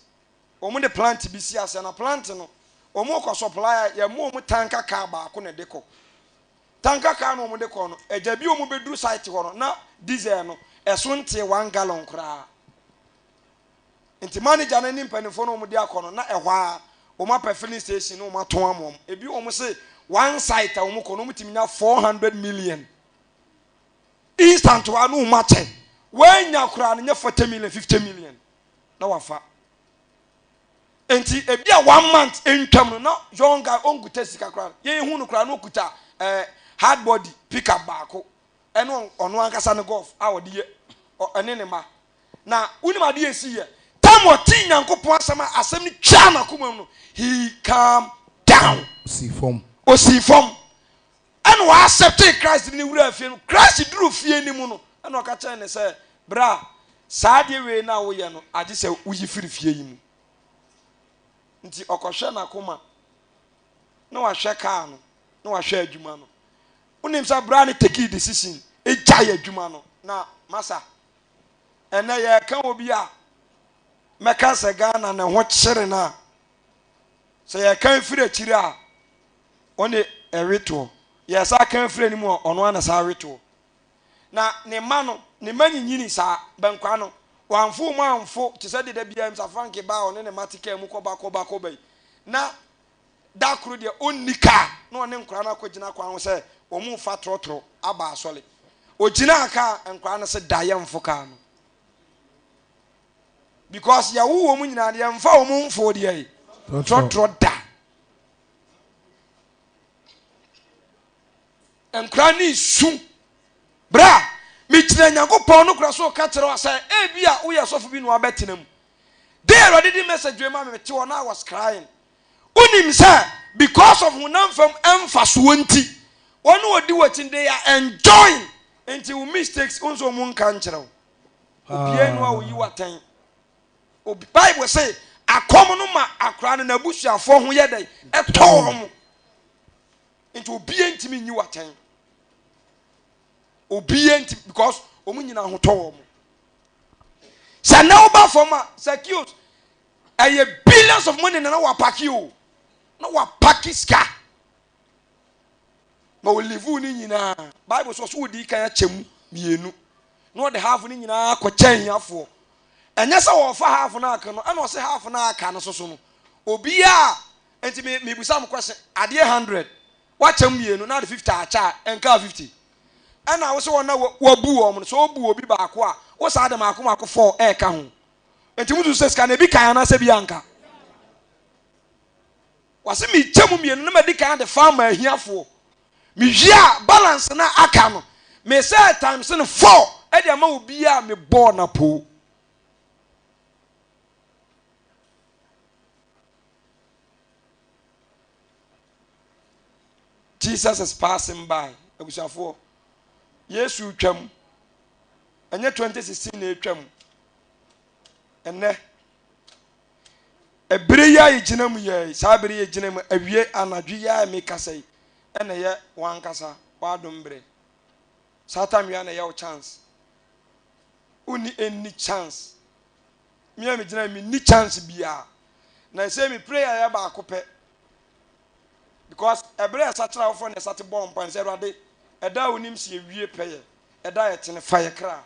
Wɔn de plant bi si ase na plant no wɔn kɔ supply a yɛma wɔn tanka car baako na ɛde kɔ. Tanka car no wɔn de kɔ no agya bi wɔn bɛduru site hɔ no na diesel no ɛso ntee one gallon koraa. Nti manager no ne mpanimfoɔ no wɔn de akɔ no na ɛhɔ ara wɔn apɛ filling station na wɔn atɔn ama wɔn. Ebi wɔn se one site a wɔn kɔ no wɔn tumi nya 400 million instant hɔ ara na wɔn akyɛ. Wɔanya koraa no nyɛ 40 million 50 million na wafa. Nti ebi a one month ntwam no na young guy ɔnkuta sika koraa yɛn hu no koraa na ɔkuta ɛɛ eh, hard body pickup baako ɛne ɔno ankasa ne golf a ɔde yɛ ɛne ne ma na wonim adeɛ esi yɛ tam ɔte Nyankopɔn asɛm a asɛm no twaa n'akoma mu no he calm down. Osii fam. Osii fam ɛna wɔ accepte Christ de ne wura fie no Christ duru fie no mu no ɛna ɔka kyerɛ ne sɛ bra saa adeɛ wei na woyɛ no agye sɛ woyi firi fie yi mu nti ɔkɔhwɛ n'akoma na wahwɛ kaa no na wahwɛ adwuma no wonim sɛ bra ne take decision gyae adwuma no na masa ɛnɛ yɛka obi a mɛka sɛ Ghana ne ho kyere no a sɛ yɛka firi akyiri a ɔne ɛwetoɔ yɛsa ka firi anim a ɔno ana saa wetoɔ na ne mma no ne mma nyinyini saa bɛnkwa no wamfo mu amfo te sɛ deda biara msa Frank ba a ɔne ne mma te kaa mu kɔba kɔba kɔba yi na da koro deɛ ɔnni kaa na ɔne nkwadaa no akɔgyina kwan ho sɛ wɔn refa trɔtrɔ aba asɔre. Ɔgyinaa kaa nkwadaa no sɛ da yɛmfo kaa no because yɛwo wɔn nyinaa no yɛmfa wɔn mfo deɛ yi trɔtrɔ da. Nkwadaa no su bra megyina Nyankopɔn no kora so ka kyerɛ wa sɛ ebi a woyɛ sɔfo bi na wabɛtena mu. Day Awurade di message wei ma me mete hɔ na I was crying. Wonim sɛ because of honam fam mfasoɔ nti wɔn a wɔdi w'akyi they are enjoying nti wo mistakes wo nso wɔn nka nkyerɛ wo. Obiara nu a oyi w'atɛn. Obi Bible se akɔm no ma akora no n'abusuafoɔ ho yɛ dɛn ɛtɔ wɔn. Nti obiara ntumi nyi w'atɛn. Obiara ntumi because wɔn nyinaa ho tɔ wɔn. Sɛ na woba fam a Zacchaeus ɛyɛ billions of money na na wapaki o na wapaki sika ma olive ne nyinaa bible sɛ ɔso wɔdi kan akyɛ mu mmienu na ɔde half no nyinaa kɔkyɛ ahiafoɔ ɛnyɛ sɛ wɔfa half no aka no ɛna ɔse half no aka no soso no obiaa nti mebusa mo question adeɛ 100 wakyɛ mu mmienu na ade 50 akyɛ a ɛnkaa 50 ɛna wo sɛ wɔn na wabu wɔn no sɛ ɔbu obi baako a wo saa de maako maako fɔ ɛɛka ho Nti mususu sɛ sika no ebi kan anaasɛ bi anka? Wɔse mekyɛ mu mmienu na madi kan de fa ama ahiafoɔ. Mewie a balance no a aka no mesɛ times no four de ama obiara a mebɔɔ no apoo. Jesus is passing by. Abusuafoɔ, Yesu retwam. Ɛnyɛ 2016 na ɛretwam. Ɛnnɛ. Ɛberɛ yi a yɛgyina mu yɛ yi, saa berɛ yi yɛgyina mu awie anadwo yi a mekasa yi, ɛna ɛyɛ w'ankasa w'adom berɛ. Saa time yi a na ɛyɛ wo chance. Wonni any chance. Me a megyina yi, menni chance biara. Na ɛsɛ me prayer yɛ baako pɛ. Because ɛberɛ a ɛsakyera awofoɔ na ɛsate bɔɔ mpae sɛ Awurade, ɛda a wonim sɛ yɛwie pɛyɛ, ɛda a ɛtene, fa yɛ kra.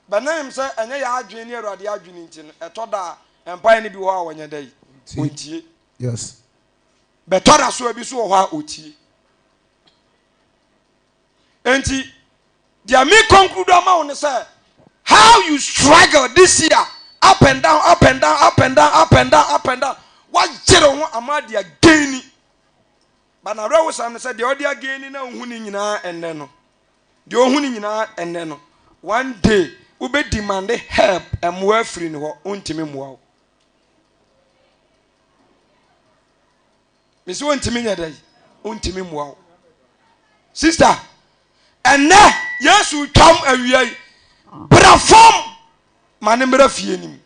But na nim sɛ ɛnyɛ yɛ adwene ne Awurade adwene nti no, ɛtɔ da a mpae no bi wɔ hɔ a wɔnyɛ dɛ wɔntie. Yes. Bɛtɔ da so ebi so wɔ hɔ a ɔtie. Enti deɛ me conclude ama wo ne sɛ how you struggle this year up and down up and down up and down up and down up and down wagyere ho ama de againi but na awerɛhosɛm ne sɛ deɛ ɔde againi na wohu ne nyinaa ɛnnɛ no deɛ ɔhu ne nyinaa ɛnnɛ no one day wobɛ demand help mmoa afiri ne hɔ wontumi mmoa wo. Mese ontumi nyɛ dɛn? Ontumi mmoa wo. Sister, ɛnɛ Yesu twam awia yi, bra fam ma ne mmra fie no mu.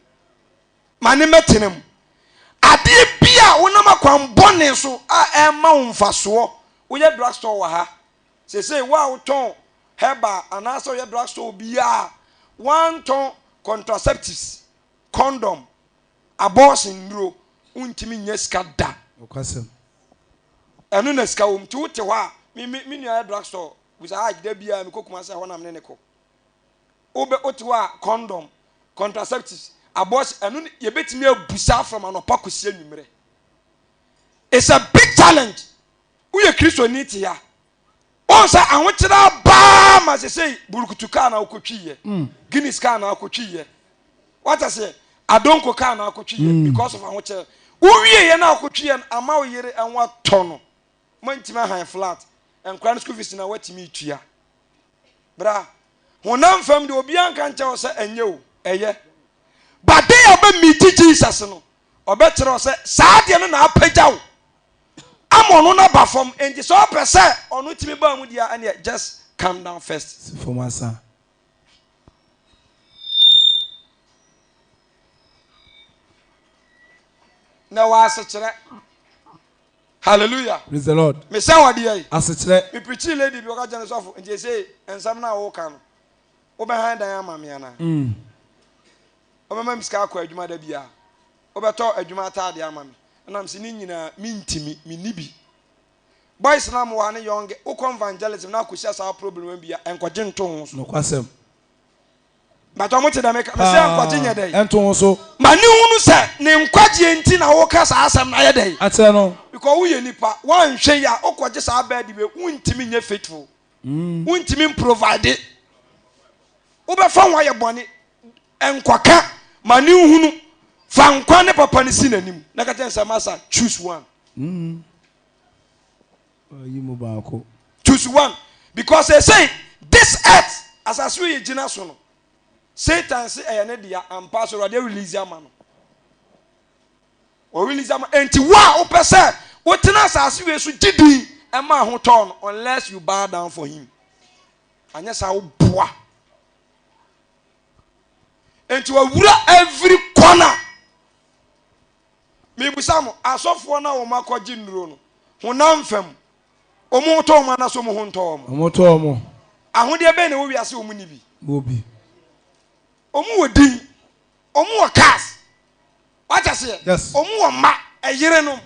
Ma ne mmɛtena mu. Adeɛ bi a wonam akwan bɔne so a ɛma wo mfasoɔ, woyɛ drugstore wɔ ha. Seesei wo a wotɔn herbal anaasɛ woyɛ drugstore biara, woantɔn contraceptives, condom, Abortion nnuro wontumi nnya sika da. Nokwasɛm. Ɛno na sika wom nti wote hɔ a me me me nua yɛ drug store busa Hajj da biara mekɔ Kumasi a ɛhɔ na mene ne kɔ. Wobɛ wote hɔ a condom, contraceptives, abortion ɛno ne yɛbɛtumi abusa from anɔpa kɔsi anwummerɛ. It's a big challenge. Woyɛ Kristoni te ha Wohu sɛ ahokyerɛ abaa ma sesei burukutu kaa na wokɔtwiiɛ, mm. Guinness kaa na wokɔtwiiɛ, wate aseɛ, adonko kaa na wokɔtwiiɛ mm. because of ahokyerɛ. Wowieɛ na wokɔtwiiɛ no ama wo yere ɛho atɔ no, moantumi ahan flat, nkora no school fees na woatumi tua. Bra, honam fam deɛ obiara nka nkyɛ wo sɛ ɛnyɛ o, ɛyɛ. But day a wobɛmeeti Jesus no, ɔbɛkyerɛ wo sɛ saa deɛ no na apagya wo. Ama ɔno no aba fam enti sɛ ɔpɛ sɛ ɔno tumi ba mu deɛ a ɛneɛ just calm down first. Si fam ansa. Na ɛwɔ asekyerɛ. Hallelujah. Praise the Lord. Mesɛ wɔ deɛ yi. Asekyerɛ. Me preachii lady bi ɔka kyerɛ no sɔfo nti ɛsei nsɛm no a woka no wobɛhan dan ama me anaa? Mm. Wobɛma me sika akɔ adwuma da biara? Wobɛtɔ adwuma ataadeɛ ama me? Ɛna mese ne nyinaa mentimi, menni bi. Boys no a mowɔ ha ne young, wokɔ evangelism na akɔhyia saa problem bi a, ɛnkɔgye nto ho so. Nokwasɛm. But ɔmo te dɛ meka, mese ɛnkɔgye nyɛ dɛn? Ɛnto ho so. Ma ne hunu sɛ ne nkwagyeɛ nti na woka saa asɛm no ayɛ dɛn? Akyerɛ no. Because woyɛ nipa, woanhwɛ yie a, wokɔgye saa bɛɛde wei, wontimi nyɛ faithful. Wontimi mprovide. Wobɛfa ho ayɛ bɔne. Nkɔka ma ne nhunu. Fa nkwa ne papa no si n'anim na ka kyerɛ no sɛ, Masa, choose one. Mm. Yi mu baako. Choose one. Because they say this earth, asase wei yɛgyina so no, Satan se ɛyɛ ne dea, ampa so Awurade release ama no. Ɔrelease ama, enti wo a wopɛ sɛ wotena asase wei so gye din ɛma ahotɔ no, unless you bow down for him. Anyɛ saa woboa. Enti wawura every corner. Mebisa mo, asɔfoɔ no a wɔn akɔgye nnuro no, honam fam, wɔn ho tɔ wɔn anaasɛ wɔn ho ntɔ wɔn? Wɔn tɔ wɔn. Ahodeɛ bɛn na ɛwɔ wiase wɔn nni bi? Wɔ bi. Wɔn wɔ din, wɔn wɔ cars, wate aseɛ? Yes. Wɔn wɔ mma, ɛyerenom.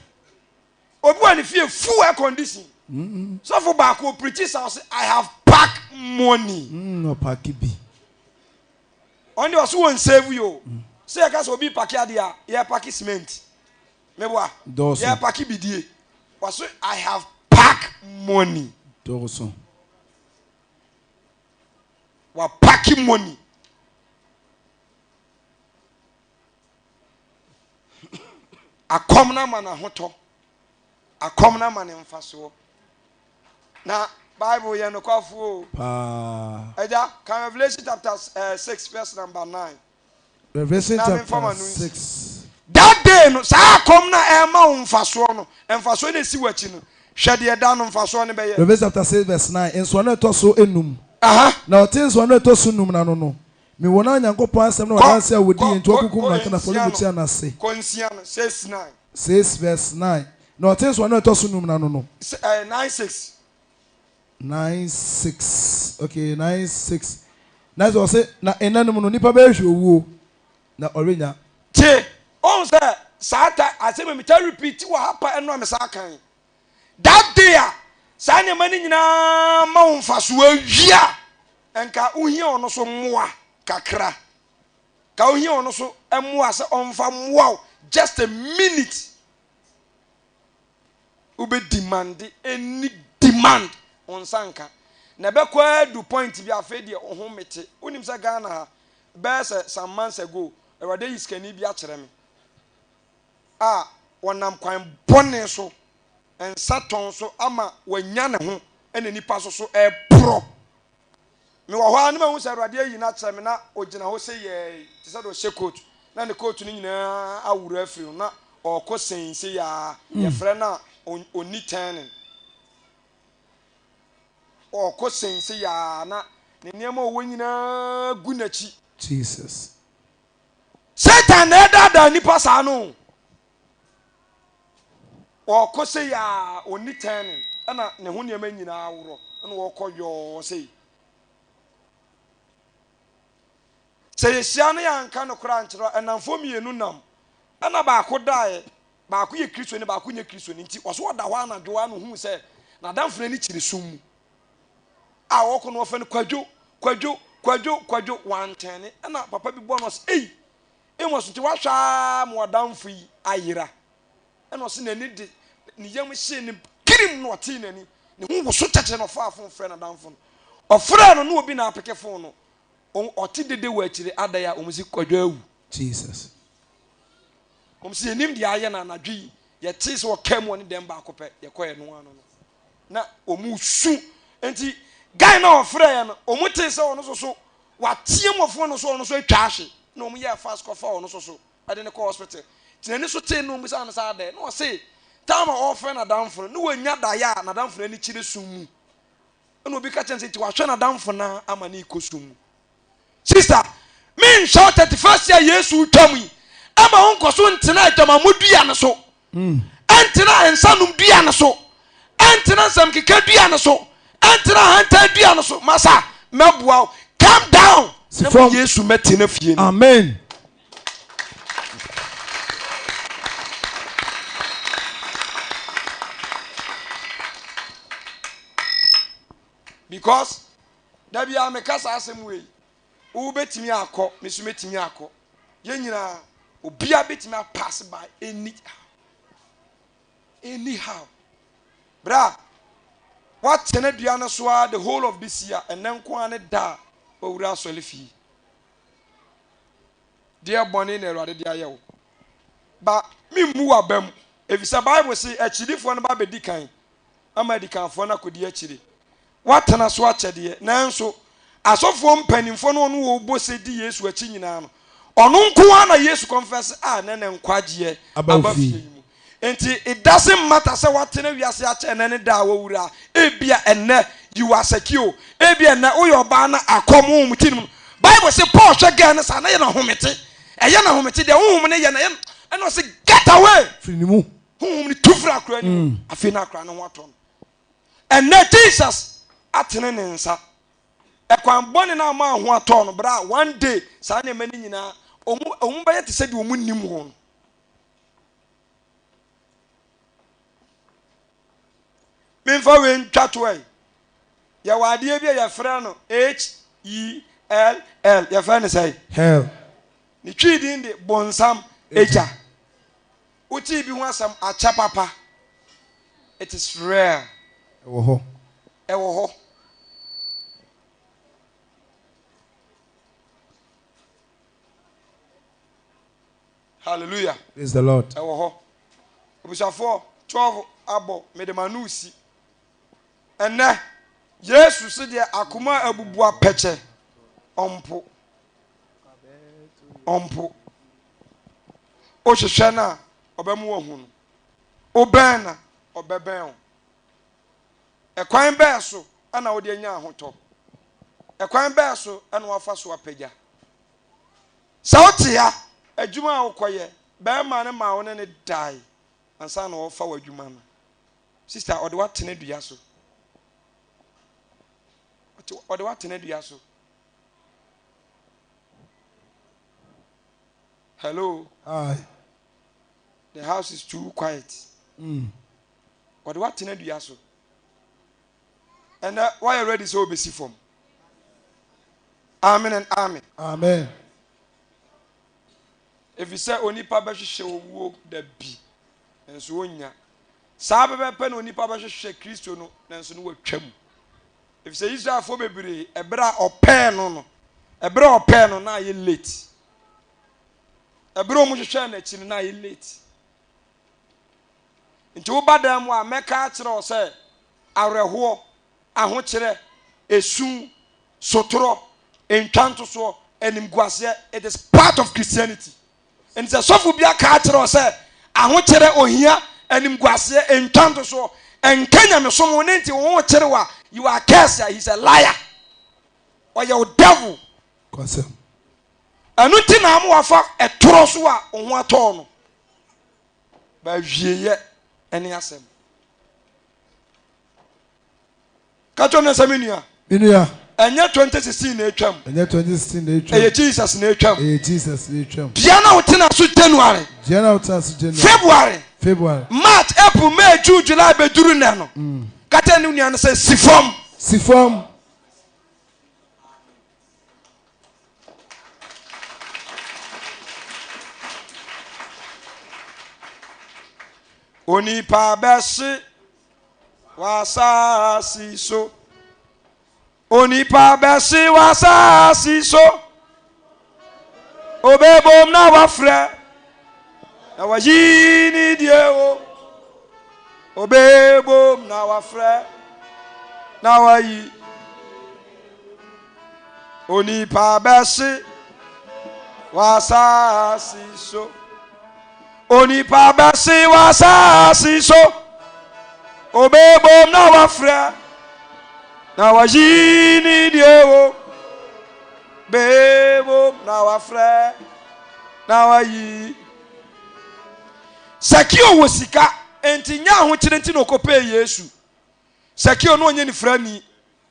Obi wɔ ne fie full air condition. Sɔfo baako ɔpreachi saa ɔse I have pack money. Mm, ɔpaki bi. Ɔno deɛ ɔse wɔn save yi o. Sɛ yɛka sɛ obi paki adeɛ a, yɛ paki cement. Meboa. Dɔɔso. Yɛ paki bidie. Ɔse I have pack money. Dɔɔso. Wa paki money. Akɔm no ama no ahotɔ. Akɔm no ama no mfasoɔ. Na Bible yɛ nokwafoɔ o. Paa. Agya, kan Revelation chapter eh, 6 verse number 9. Revelation Na chapter memfa m'ano nsi. 6. That day no, saa akɔm no a ɛrema wo mfasoɔ no, mfasoɔ no a ɛsi w'akyi no, hwɛ deɛ da no mfasoɔ no bɛyɛ. Revelation chapter 6 verse 9. Nsɔano a ɛtɔ so enum. Aha. Na ɔtee nsɔano a ɛtɔ so num no ano no. Mewɔ no a Nyankopɔn asɛm ne Kɔ, w'adanse a kɔ, wodii nti kɔ, wɔakunkum kɔ no atwene nsia no, afɔrebukyia no ase. kɔ nsia no, 6, 9. 6 vs 9 Na ɔtee nsɔano a ɛtɔ so num no ano no. S, ɛɛ, 9, 6. 9 6 okay 9 6 Na sɛ ɔse, na nna no mu no nipa bɛhwehwɛ owuo, na ɔrenya. Tie, wohu sɛ saa ta, asɛm yi metaa repeat wɔ ha pa ɛno a mesan kan. That day a saa nneɛma no nyinaa ma wo mfasoɔ awie a, nka wohia ɔno so mmoa kakra. Ka wohia ɔno so mmoa sɛ ɔmfa mmoa wo just a minute. Wobɛ demande any demand wo nsa nka. Na ɛbɛkɔ adu point bi afei deɛ wo ho mete. Wonim sɛ Ghana ha bɛyɛ sɛ some months ago Awurade ayi sikani bi akyerɛ me a ɔnam kwan bɔne so nsa tɔn so ama wanya ne ho ɛna nipa so so ɛporɔ. Mewɔ hɔ ara na mahu sɛ Awurade ayi no akyerɛ me na ɔgyina hɔ sɛ yɛi te sɛ deɛ ɔhyɛ coat na ne coat no nyinaa aworo afiri no na ɔrekɔ sɛn sɛ yɛa yɛfrɛ no a ɔnni turning ɔrekɔ sɛn sɛ yɛa na ne nneɛma ɔwɔ nyinaa gu n'akyi. Jesus. Satan na ɛdaadaa nipa saa no. Ɔrekɔ sei a ɔnni turning ɛna ne ho nneɛma nyinaa aworɔ ɛna ɔrekɔ yɔɔ sei. Sɛ yɛhyia no yɛanka nokorɛ ankyerɛ a, nnamfoɔ mmienu nam ɛna baako daeɛ, baako yɛ Kristoni baako nyɛ Kristoni nti ɔso ɔda hɔ anadwo ara na ɔhuu sɛ n'adamfo no ani kyerɛ sum mu a ɔrekɔ no wɔfrɛ no Kwadwo, Kwadwo, Kwadwo, Kwadwo, wantɛne ɛna papa bi bɔ no ɔse ei Amos nti woahwɛ ara ma w'adamfo yi ayera. Ɛna ɔse n'ani de ne yam hyee no kirim na ɔtee n'ani. Ne ho woso kyɛkyɛ na ɔfaa fon frɛɛ n'adamfo no. Ɔfrɛɛ no na obi na apeke fon no. Ɔte dede wɔ akyire adɛn a wɔn se Kwadwo awu. Jesus. Wɔn se yɛnim deɛ ayɛ no anadwo yi. Yɛtee sɛ ɔkaa mu wɔ ne dɛm baako pɛ yɛkɔɛ no ano no na wɔn su. Nti guy no a ɔfrɛɛ no wɔn tee sɛ ɔno nso so wateam wɔ fon no so ɔno nso atwa ahwe na wɔn yɛɛ fast kɔfaa ɔno nso so de no kɔɔ hospital. Nti n'ani so tee no na wɔbisaa no sɛ adɛn na ɔse time a ɔrefrɛ n'adamfo no na wanya daeɛ a n'adamfo no ani kyerɛ sum mu. Ɛna obi ka kyerɛ no sɛ nti wahwɛ n'adamfo no ara ama no rekɔ sum mu. Sister, menhwɛ wo 31st a Yesu retwam yi ɛma wo nkɔ so ntena adwamammɔ dua no so. Ɛntena nsanom dua no so. Ɛntena nsɛmkeka dua no so. Ɛntena ahantan dua no so. Masa, mɛboa wo. Calm down. Si Na fam. Yesu mɛtena fie no. Amen. Because da biara meka saa asɛm wei, wobɛtumi akɔ, me nso mɛtumi akɔ. Yɛn nyinaa, obiara bɛtumi apass by anyhow. Anyhow. Bra, woatena dua no so ara the whole of this year, ɛnɛ nko ara ne da a wawura asɔre fie. Deɛ bɔne na Awurade de ayɛ wo. Ba, memmu w'aba mu, efisɛ Bible se akyidifoɔ no ba bɛdi kan ama adikanfoɔ no akɔdi akyire. Woatena so akyɛ deɛ, nanso asɔfoɔ mpanimfoɔ ne wɔn a wɔbɔ se di Yesu akyi nyinaa no, ɔno nko ara na Yesu kɔnfɛse a na ne nkwagyeɛ aba fie yi mu. Enti it doesn't matter sɛ woatena wiase akyɛ ɛnnɛ ne da a woawura a, ebia ɛnnɛ you are secure, ebia ɛnnɛ woyɛ ɔbaa na akɔm honhom te ne mu no. Bible se Paul hwɛ girl no saa na ɛyɛ no ahomete, ɛyɛ no ahomete, deɛ honhom no yɛ no ɛyɛ no, ɛna ɔse get away! Firi ne mu. Honhom no tu firi akora no mu, afei na akora no ho atɔ no. Ɛnnɛ Jesus atene ne nsa. Ɛkwan bɔne no ama ho atɔ no berɛ a one day saa nneɛma no nyinaa wɔn bɛyɛ te sɛ deɛ wɔn nnim ho no. Memfa wei ntwa to ɛ. Yɛwɔ adeɛ bi a yɛfrɛ no H-E-L-L. Yɛfrɛ no sɛn? Hell. Ne Twi din de bonsam agya. Wotee bi ho asɛm akyɛ papa. It is real. Ɛwɔ hɔ. Ɛwɔ hɔ. Hallelujah. Praise the Lord. Ɛwɔ hɔ. Abusuafoɔ, 12 abɔ, mede m'ano resi. Ɛnnɛ, Yesu se deɛ akoma a abubu apɛkyɛ, ɔmpo. Ɔmpo. Wohwehwɛ no a, ɔbɛma woahu no. Wobɛn no a, ɔbɛbɛn wo. Ɛkwan bɛɛ so na wode anya ahotɔ? Ɛkwan bɛɛ so na woafa so apagya? Sɛ wote ha, adwuma a wokɔyɛ, barima no maa wo ne no dae ansa na ɔrefa w'adwuma no. Sista, ɔde wo atena dua so. Ɔde wo atena dua so. Hello. Hi. The house is too quiet. Ɔde wo atena dua so. Ɛnɛ woayɛ ready sɛ wobɛsi fam. Amen and amen. Amen. Efisɛ onipa bɛhwehwɛ owuo da bi, nanso ɔnnya. Saa pɛpɛɛpɛ na onipa bɛhwehwɛ Kristo no, nanso no watwa mu. Efisɛ Israelfoɔ bebree, ɛberɛ a ɔpɛɛ no no, ɛberɛ a ɔpɛɛ no na ayɛ late. Ɛberɛ a wɔhwehwɛɛ n'akyi no na ayɛ late. Nti woba dan mu a, mɛka akyerɛ wo sɛ awerɛhoɔ, ahokyerɛ, esu, sotorɔ, ntwa ntosoɔ, animguaseɛ, it is part of Christianity. Nti sɛ sɔfo bi aka akyerɛ wo sɛ ahokyerɛ, ohia, animguaseɛ, ntwa ntosoɔ, ɛnka nyamesom ho ne nti wo ho kyere wo a, you are cursed a, he's a liar. Ɔyɛ wo devil. Kwasɛm. Ɛno nti na ama wafa ɛtorɔ so a wo ho atɔɔ no. Ba awieɛ ɛne asɛm. Ka kyerɛ no sɛ me nua. Me nua. Ɛnyɛ 2016 na atwam. Ɛnyɛ 2016 na atwam. Ɛyɛ Jesus na atwam. Ɛyɛ Jesus na atwam. Dua na wotena so January. Dua na wotena so January. February. February. March, April, May, June, July bɛduru nnɛ no. Ka kyerɛ ne nua no sɛ si fam. Si fam. Onipa bɛhye w'asaase so. Onipa bɛhye w'asaase so. Obebom na wafrɛ na wayi ne die o. Obebom na wafrɛ na wayi. Onipa bɛhye w'asaase so. Onipa bɛhye w'asaase so. Obebom na wafrɛ na wayi ne deɛ o. Bebom na wafrɛ na wayi. Sakeo wɔ sika, enti nyɛ ahokyere nti na ɔkɔpɛɛ Yesu. Sakeo no ɔnyɛ nifirani,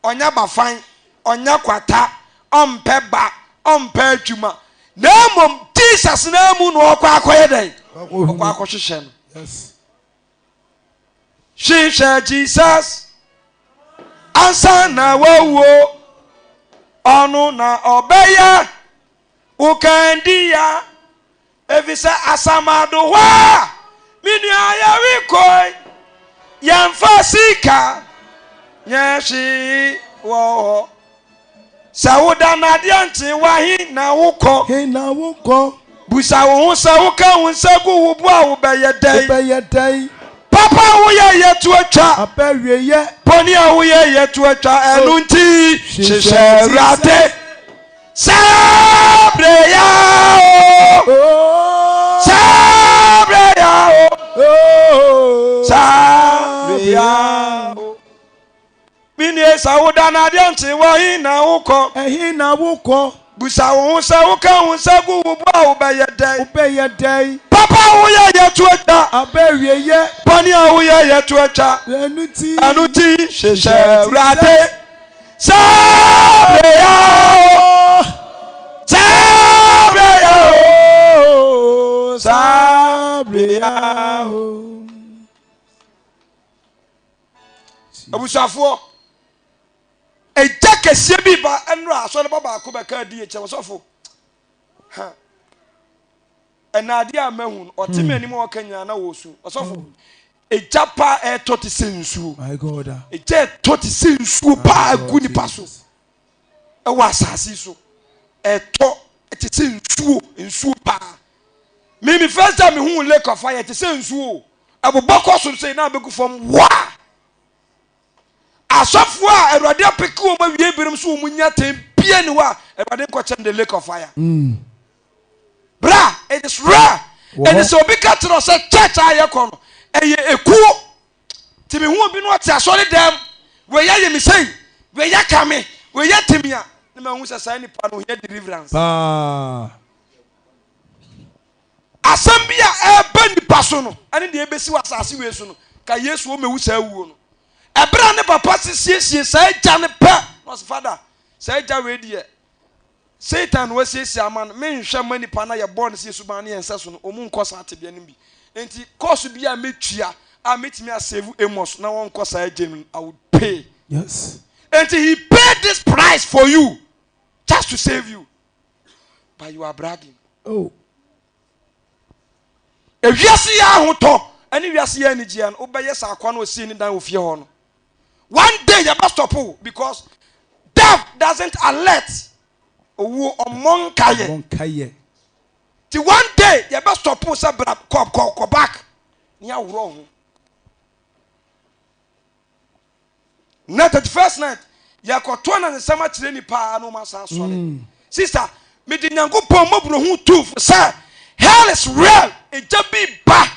ɔnyɛ abafan, ɔnyɛ kwata, ɔmpɛ ba, ɔmpɛ adwuma, na mmom Jesus naa mu na ɔkɔ akɔyɛ dɛn? Ɔkɔ akɔhwehwɛ no. Hwehwɛ Jesus ansa na wawuo, ɔno na ɔbɛyɛ wo kandia. Efisɛ asamado hɔ a me nua yɛrekɔ yi, yɛmfa sika nyɛ hwee wɔ hɔ. Sɛ woda no adeɛ nkye wo a, he na wokɔ? He na wokɔ? Busa wo ho sɛ woka wo nsa gu wo bo a wobɛyɛ dɛn? Wobɛyɛ dɛn? Papa a woyɛ yɛ to atwa. Aba awieɛ. Bɔne a woyɛ yɛ to atwa. Ɛno nti hyehyɛ Awurade. Saa berɛ ya o, saa berɛ ya o, saa berɛ ya o. Minie sɛ woda no adeɛ nkye wɔ he na wokɔ? Ɛhe na wokɔ? Busa wo ho sɛ woka wo nsa gu wo bo a wobɛyɛ dɛn? Wobɛyɛ dɛn? Papa a woyɛ yɛ to atwa. Aba awieɛ. Bɔne a woyɛ yɛ to atwa. Ɛno nti. Ɛno nti hyehyɛ Awurade. Saa berɛ ya o, saa berɛ ya o, saa berɛ ya o. Abusuafoɔ, egya kɛseɛ bi ba ɛnora asɔre ba baako bɛka adi ekyɛ ɔsɔfo. Ha. Ɛna adeɛ a mahu no, ɔte m'anim a ɔka nyinaa na ɔresu. Ɔsɔfo, egya paa ɛretɔ te sɛ nsuo. Egya ɛtɔ te sɛ nsuo paa gu nipa so ɛwɔ asase so. Ɛtɔ te sɛ nsuo, nsuo paa. Me me first time mehu lake of fire te sɛ nsuo. Ɛbobɔ kɔ soro sɛ na abɛgu fam waa. Asɔfoɔ a Awurade apeke wɔn awie binom so wɔn nya tɛn bia ni hɔ a Awurade nkɔkyɛn the lake of fire. Bra, it is rare. Ɛne sɛ obi ka kyerɛ sɛ church a yɛkɔ no ɛyɛ ekuo. Ti mi hu obi no ɔte asɔre dɛm, wei ayɛ mi sei, wei aka me, wei ate mi a, ne ma hu sɛ saa nipa no ohia deliverance. Paa. Asɛm bi a ɛreba nnipa so no ne deɛ ɛbɛsi wɔ asase wei so no, ka Yesu ɔmmɛwu saa wuo no. Ɛberɛ a ne papa se siesie saa gya no pɛ, na ɔse, Fada, saa gya wei deɛ, Satan na wasiesie ama no, menhwɛ mma nnipa no a yɛbɔɔ no sɛ yɛn suban ne yɛn nsɛso no, wɔn nkɔ saa tebea no bi. Enti course bi a mɛtua a mɛtumi asave Amos na wɔnkɔ saa gya no mu no, I would pay. Yes. Enti he paid this price for you just to save you. But you are bragging. Oh. Ewiase yɛ ahotɔ ɛne wiase yɛ anigyeɛ no wobɛyɛ sɛ akoa no ɔsii ne dan wɔ fie hɔ no. One day yɛbɛ stop wo because death doesn't alert. Owuo ɔmmɔ nkayɛ. Ɔmmɔ nkayɛ. Ti one day yɛbɛ stop wo sɛ bra kɔ kɔ kɔ back ne aworɔ ho. Na 31st night yɛkɔto anansesɛm akyerɛ nnipa a na wɔn asan asɔre. Mm. Sister, mede Nyankopɔn mmɔborɔhu tu fo sɛ hell is real, egya bi ba.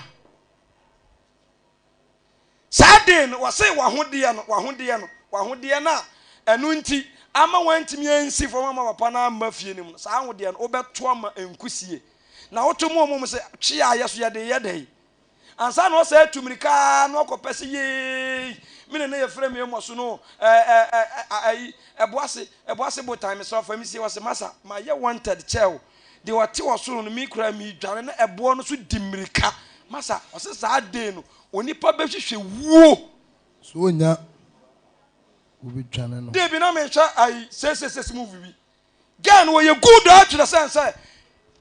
Saa den no, wɔse wahodeɛ no, wahodeɛ no, wahodeɛ no a ɛno nti ama wantumi ansi fam ama papa no amma fie no mu no, saa ahodeɛ no wobɛto ama nkusie. Na woto mu ɔmo sɛ twe a yɛ so yɛde yɛ dɛn? Ansa na ɔsɛe atu mmirika ara na ɔkɔpɛ sɛ yeei me na na yɛfrɛ me mmɔ so no ɛɛ ɛɛ ayi ɛboase ɛboase botan mesrɛ fa me sie ɔse masa mayɛ wanted kyɛ o deɛ ɔte ɔsoro no me kura me dwane na ɛboɔ no so di mmirika masa ɔse saa day no onipa bɛhwehwɛ wuo. So onya obi dwane no. Day bi na mehwɛ ayi sesesese movie bi girl no ɔyɛ good a kyerɛ sɛ sɛ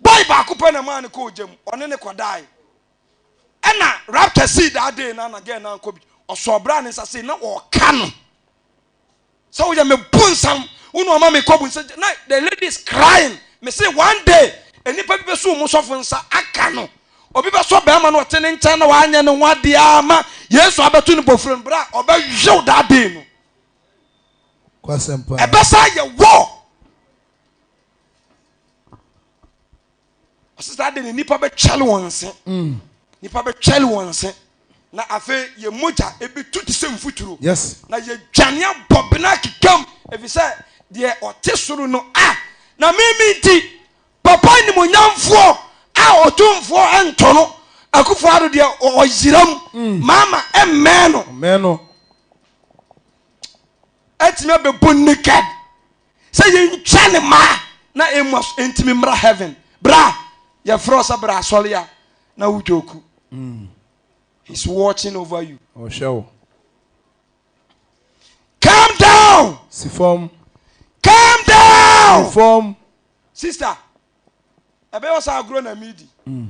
boy baako pɛ na maa no kɔɔ gya mu ɔne ne kɔdae Ɛna rapture sii that day na na girl no ankɔ bi. Ɔsɔɔ bra ne nsa sei na ɔka no sɛ woyɛ me bonsam wo na ɔma me kɔ bonsam na the lady is crying. Me se one day nnipa bi bɛso wɔn sɔfo nsa aka no. Obi bɛsɔ bɛrima no ɔte ne nkyɛn na wanyɛ ne ho adeɛ ama Yesu abɛto no bofuro no bra ɔbɛhyew that day no. Kwasɛmpa. Ɛbɛsa yɛ war. Ɔsɛ saa de ne nipa bɛtwɛle wɔn nse. Mm. Nipa bɛtwɛle wɔn nse. Na afei yɛ mogya ebetu te sɛ mfuturo. Yes. Na yɛdwane abɔ bena akekam efisɛ deɛ ɔte soro no a na mimi nti papa nimonyamfoɔ a ɔtumfoɔ ɛnto no Akufo Addo deɛ ɔyeram mm. maama ɛmmɛn no. Mmɛn no. Ɛtumi abɛbɔ naked. Sɛ yɛntwa ne mmaa na Amos ntumi mmra heaven. Bra, yɛfrɛ wo sɛ bra asɔre a na wo joku. Mm. He's watching over you. Ɔhwɛ wo. Calm down. Si fam. Calm down. Si fam. Sister, ɛbɛyɛ sɛ agorɔ na medi. Mm.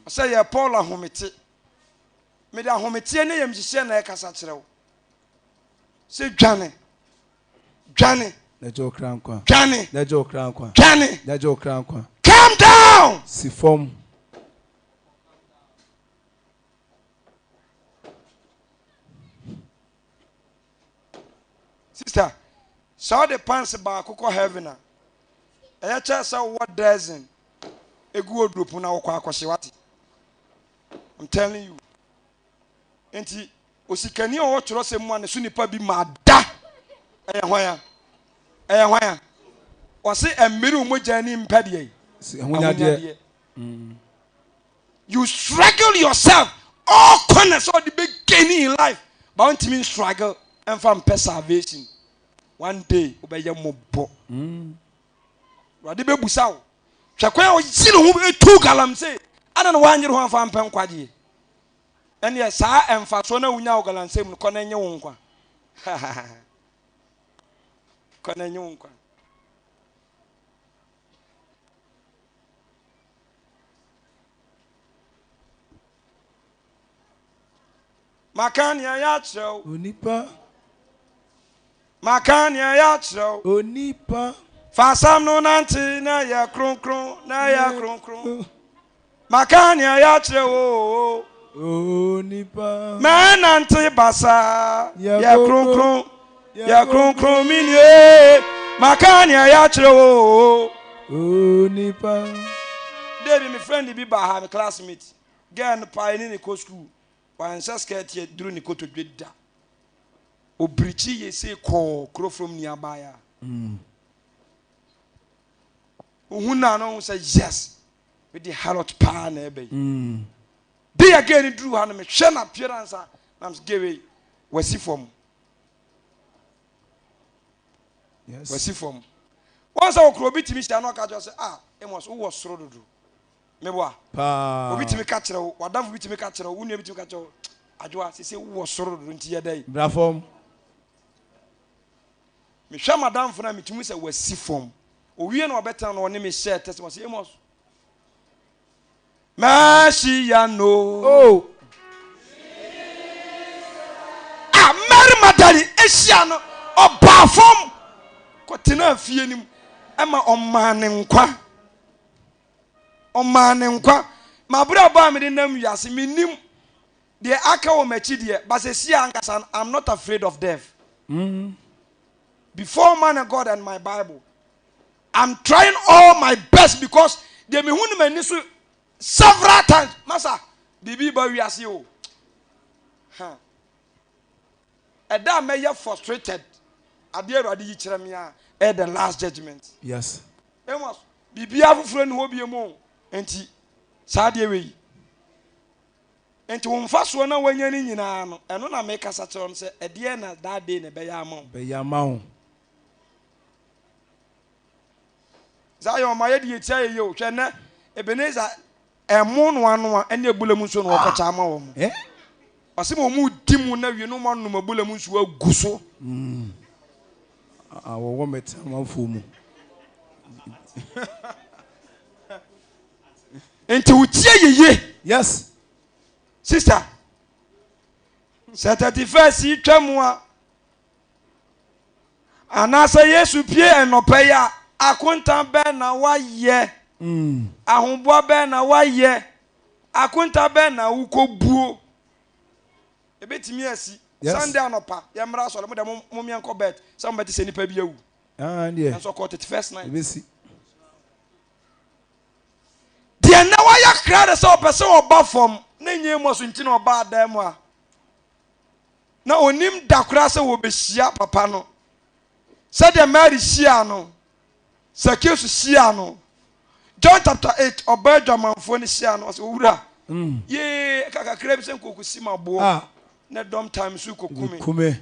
Sɛ yɛ Paul ahomete. Mede ahometeɛ ne ayamhyehyeɛ na ɛrekasa kyerɛ wo sɛ dwane, dwane, Na gye wo kra nkwa. dwane, Na gye wo kra nkwa. dwane. Na gye wo kra nkwa. Calm down. Si fam. Sister, sɛ wode pants baako kɔ heaven a, ɛyɛ kyɛ sɛ wowɔ dozen egu wardrobe mu na wokɔ akɔhye wate. I'm telling you. Nti osikani a ɔwɔ twerɛsɛm mu a ne so nipa bi ma da ɛyɛ hwan a? Ɛyɛ hwan a? Ɔse ɛmmere wo mogya ani mpɛ deɛ yi. Ahonyadeɛ. You struggle yourself all corners sɛ ɔde bɛ gain in life but wontumi struggle ɛmfa mpɛ salvation. One day wobɛyɛ mmɔbɔ. Awurade bɛbusa wo. Hwɛ kwan a ɔyi ne ho tu galamsey. Adɛn na woanyere ho amfa ampɛ nkwagyeɛ? Ɛnneɛ saa mfasoɔ no a wonya wɔ galamsey mu no, kɔ na ɛnyɛ wo nkwa. Kɔ na ɛnyɛ wo nkwa. Maka nea ɛyɛ akyerɛ wo. Onipa. Maka nea ɛyɛ akyerɛ wo. Onipa. Fa asɛm no nante na yɛ kronkron na yɛ kronkron. Maka nea ɛyɛ akyerɛ wo. Onipa. Mɛnante basaa yɛ kronkron yɛ kronkron me nie. Maka nea ɛyɛ akyerɛ wo. Onipa. Dabi me friend bi ba ha me classmate girl no paa ɛne ne kɔ school. Wanhyɛ skirt yɛ duru ne kotodwe da. Obirikyi yɛ sei kɔɔ kuro from ni abaayaa. Wohu no a na wohu sɛ yes, mede harlot paa na ɛba yi. Day a gay no duru ha no mehwɛ no appearance a na mesɛ gay wei wasi fam. Yes. Wasi fam. Wɔn sɛ wɔkura obi tumi hyia na ɔka kyerɛ sɛ ah Amos wowɔ soro dodo. Meboa. Paa. Obi tumi ka kyerɛ wo, w'adamfo bi tumi ka kyerɛ wo, wo nua bi tumi ka kyerɛ wo, Adwoa sese wowɔ soro dodo nti yɛ dɛn? Bra fam. Mehwɛ m'adamfo no a metumi sɛ wasi fam. Owie na ɔbɛtena na ɔne me hyɛɛ testimony sɛ Amos Mɛhyia no. Oh. A Mary Magdalene ahyia no, ɔbaa fam kɔtenaa fie no mu ma ɔmaa ne nkwa. Ɔmaa ne nkwa. M'abrabɔ a mede nam wiase, mennim deɛ aka wɔ m'akyi deɛ, but seesei ankasa no, I'm not afraid of death. Before man and God and my Bible. I'm trying all my best because deɛ mehu no m'ani so several times. Masa, biribi ba wiase o. Huh. Ɛda a mɛyɛ frustrated, adeɛ Awurade yi kyerɛ me a, ɛyɛ the last judgment. Yes. Amos, biribiara foforɔ ni hɔ bio mu o. Nti, saa adeɛ wei. Nti wo mfasoɔ na woanya no nyinaa no, ɛno na mekasa kyerɛ wo no sɛ, ɛdeɛ na that day na ɛbɛyɛ ama wo. Bɛyɛ ama wo. Zion ma yɛde yɛ ti ayɛ yie o. Hwɛ nnɛ Ebenezer ɛmo noanoa ɛne abula mu nsuo na wɔkɔkyɛ ama wɔn. Eh? Ɔsɛ ma wɔn di mu na wie na wɔn anom abula mu nsuo agu so. Mm. Ah, wɔwɔ mɛte amanfoɔ mu. Nti wotie yeye. Yes. Sister, sɛ 31st yi twa mu a Anaasɛ Yesu pue ɛnɔpa yi a, akonta bɛn na woayɛ? Ahoboa bɛn na woayɛ? Akonta bɛn na wokɔbuo? Ɛbɛtumi asi. Yes. Sunday anɔpa, yɛmmra asɔre, mo deɛ mo mo meɛnkɔ bet sɛ mobɛte sɛ nipa bi awu. Ah, deɛ. Nanso ɔkɔɔ 31st night. Ɛbɛsi. Deɛ nnɛ wayɛ krado sɛ ɔpɛ sɛ ɔba fam na ɛnyɛ mu so nti na ɔbaa dan mu a, Na ɔnnim da koraa sɛ wɔbɛhyia papa no. Sɛdeɛ Mary hyiaa no, Zacchaeus hyiaa no. John chapter 8, ɔbaa adwamanfoɔ no hyiaa no, ɔsɛ, Owura, yee, ɛka kakra bi sɛ nkɔkɔsi m'aboɔ, Ah. na dɔm taa me so rekɔku me. Ku me.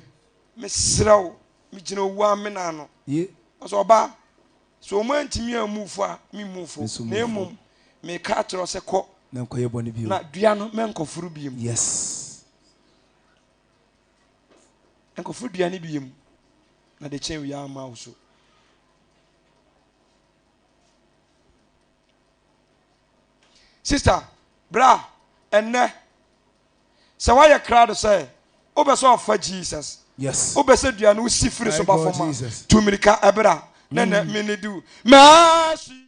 Mesrɛ wo, megyina owuo amena ano. Ye. Ɔsɛ, ɔbaa, sɛ wɔn antumi ammu wo fo a, memmu wo fo, Me nso na mmu wo fo. mmom meka akyerɛ wo sɛ kɔ, Na nkɔyɛ bɔne bio. na dua no mɛnkɔforo bio. Yes. Nkɔforo dua no bio, na de kyɛn wia ama wo so. Sister, bra, ɛnnɛ, sɛ woayɛ krado sɛ wopɛ sɛ ɔfa Jesus, Yes. wopɛ sɛ dua no wosi firi so My ba God, fam a, Jesus. tu mmirika ɛbra, na ɛnnɛ mene di wo. Mercy.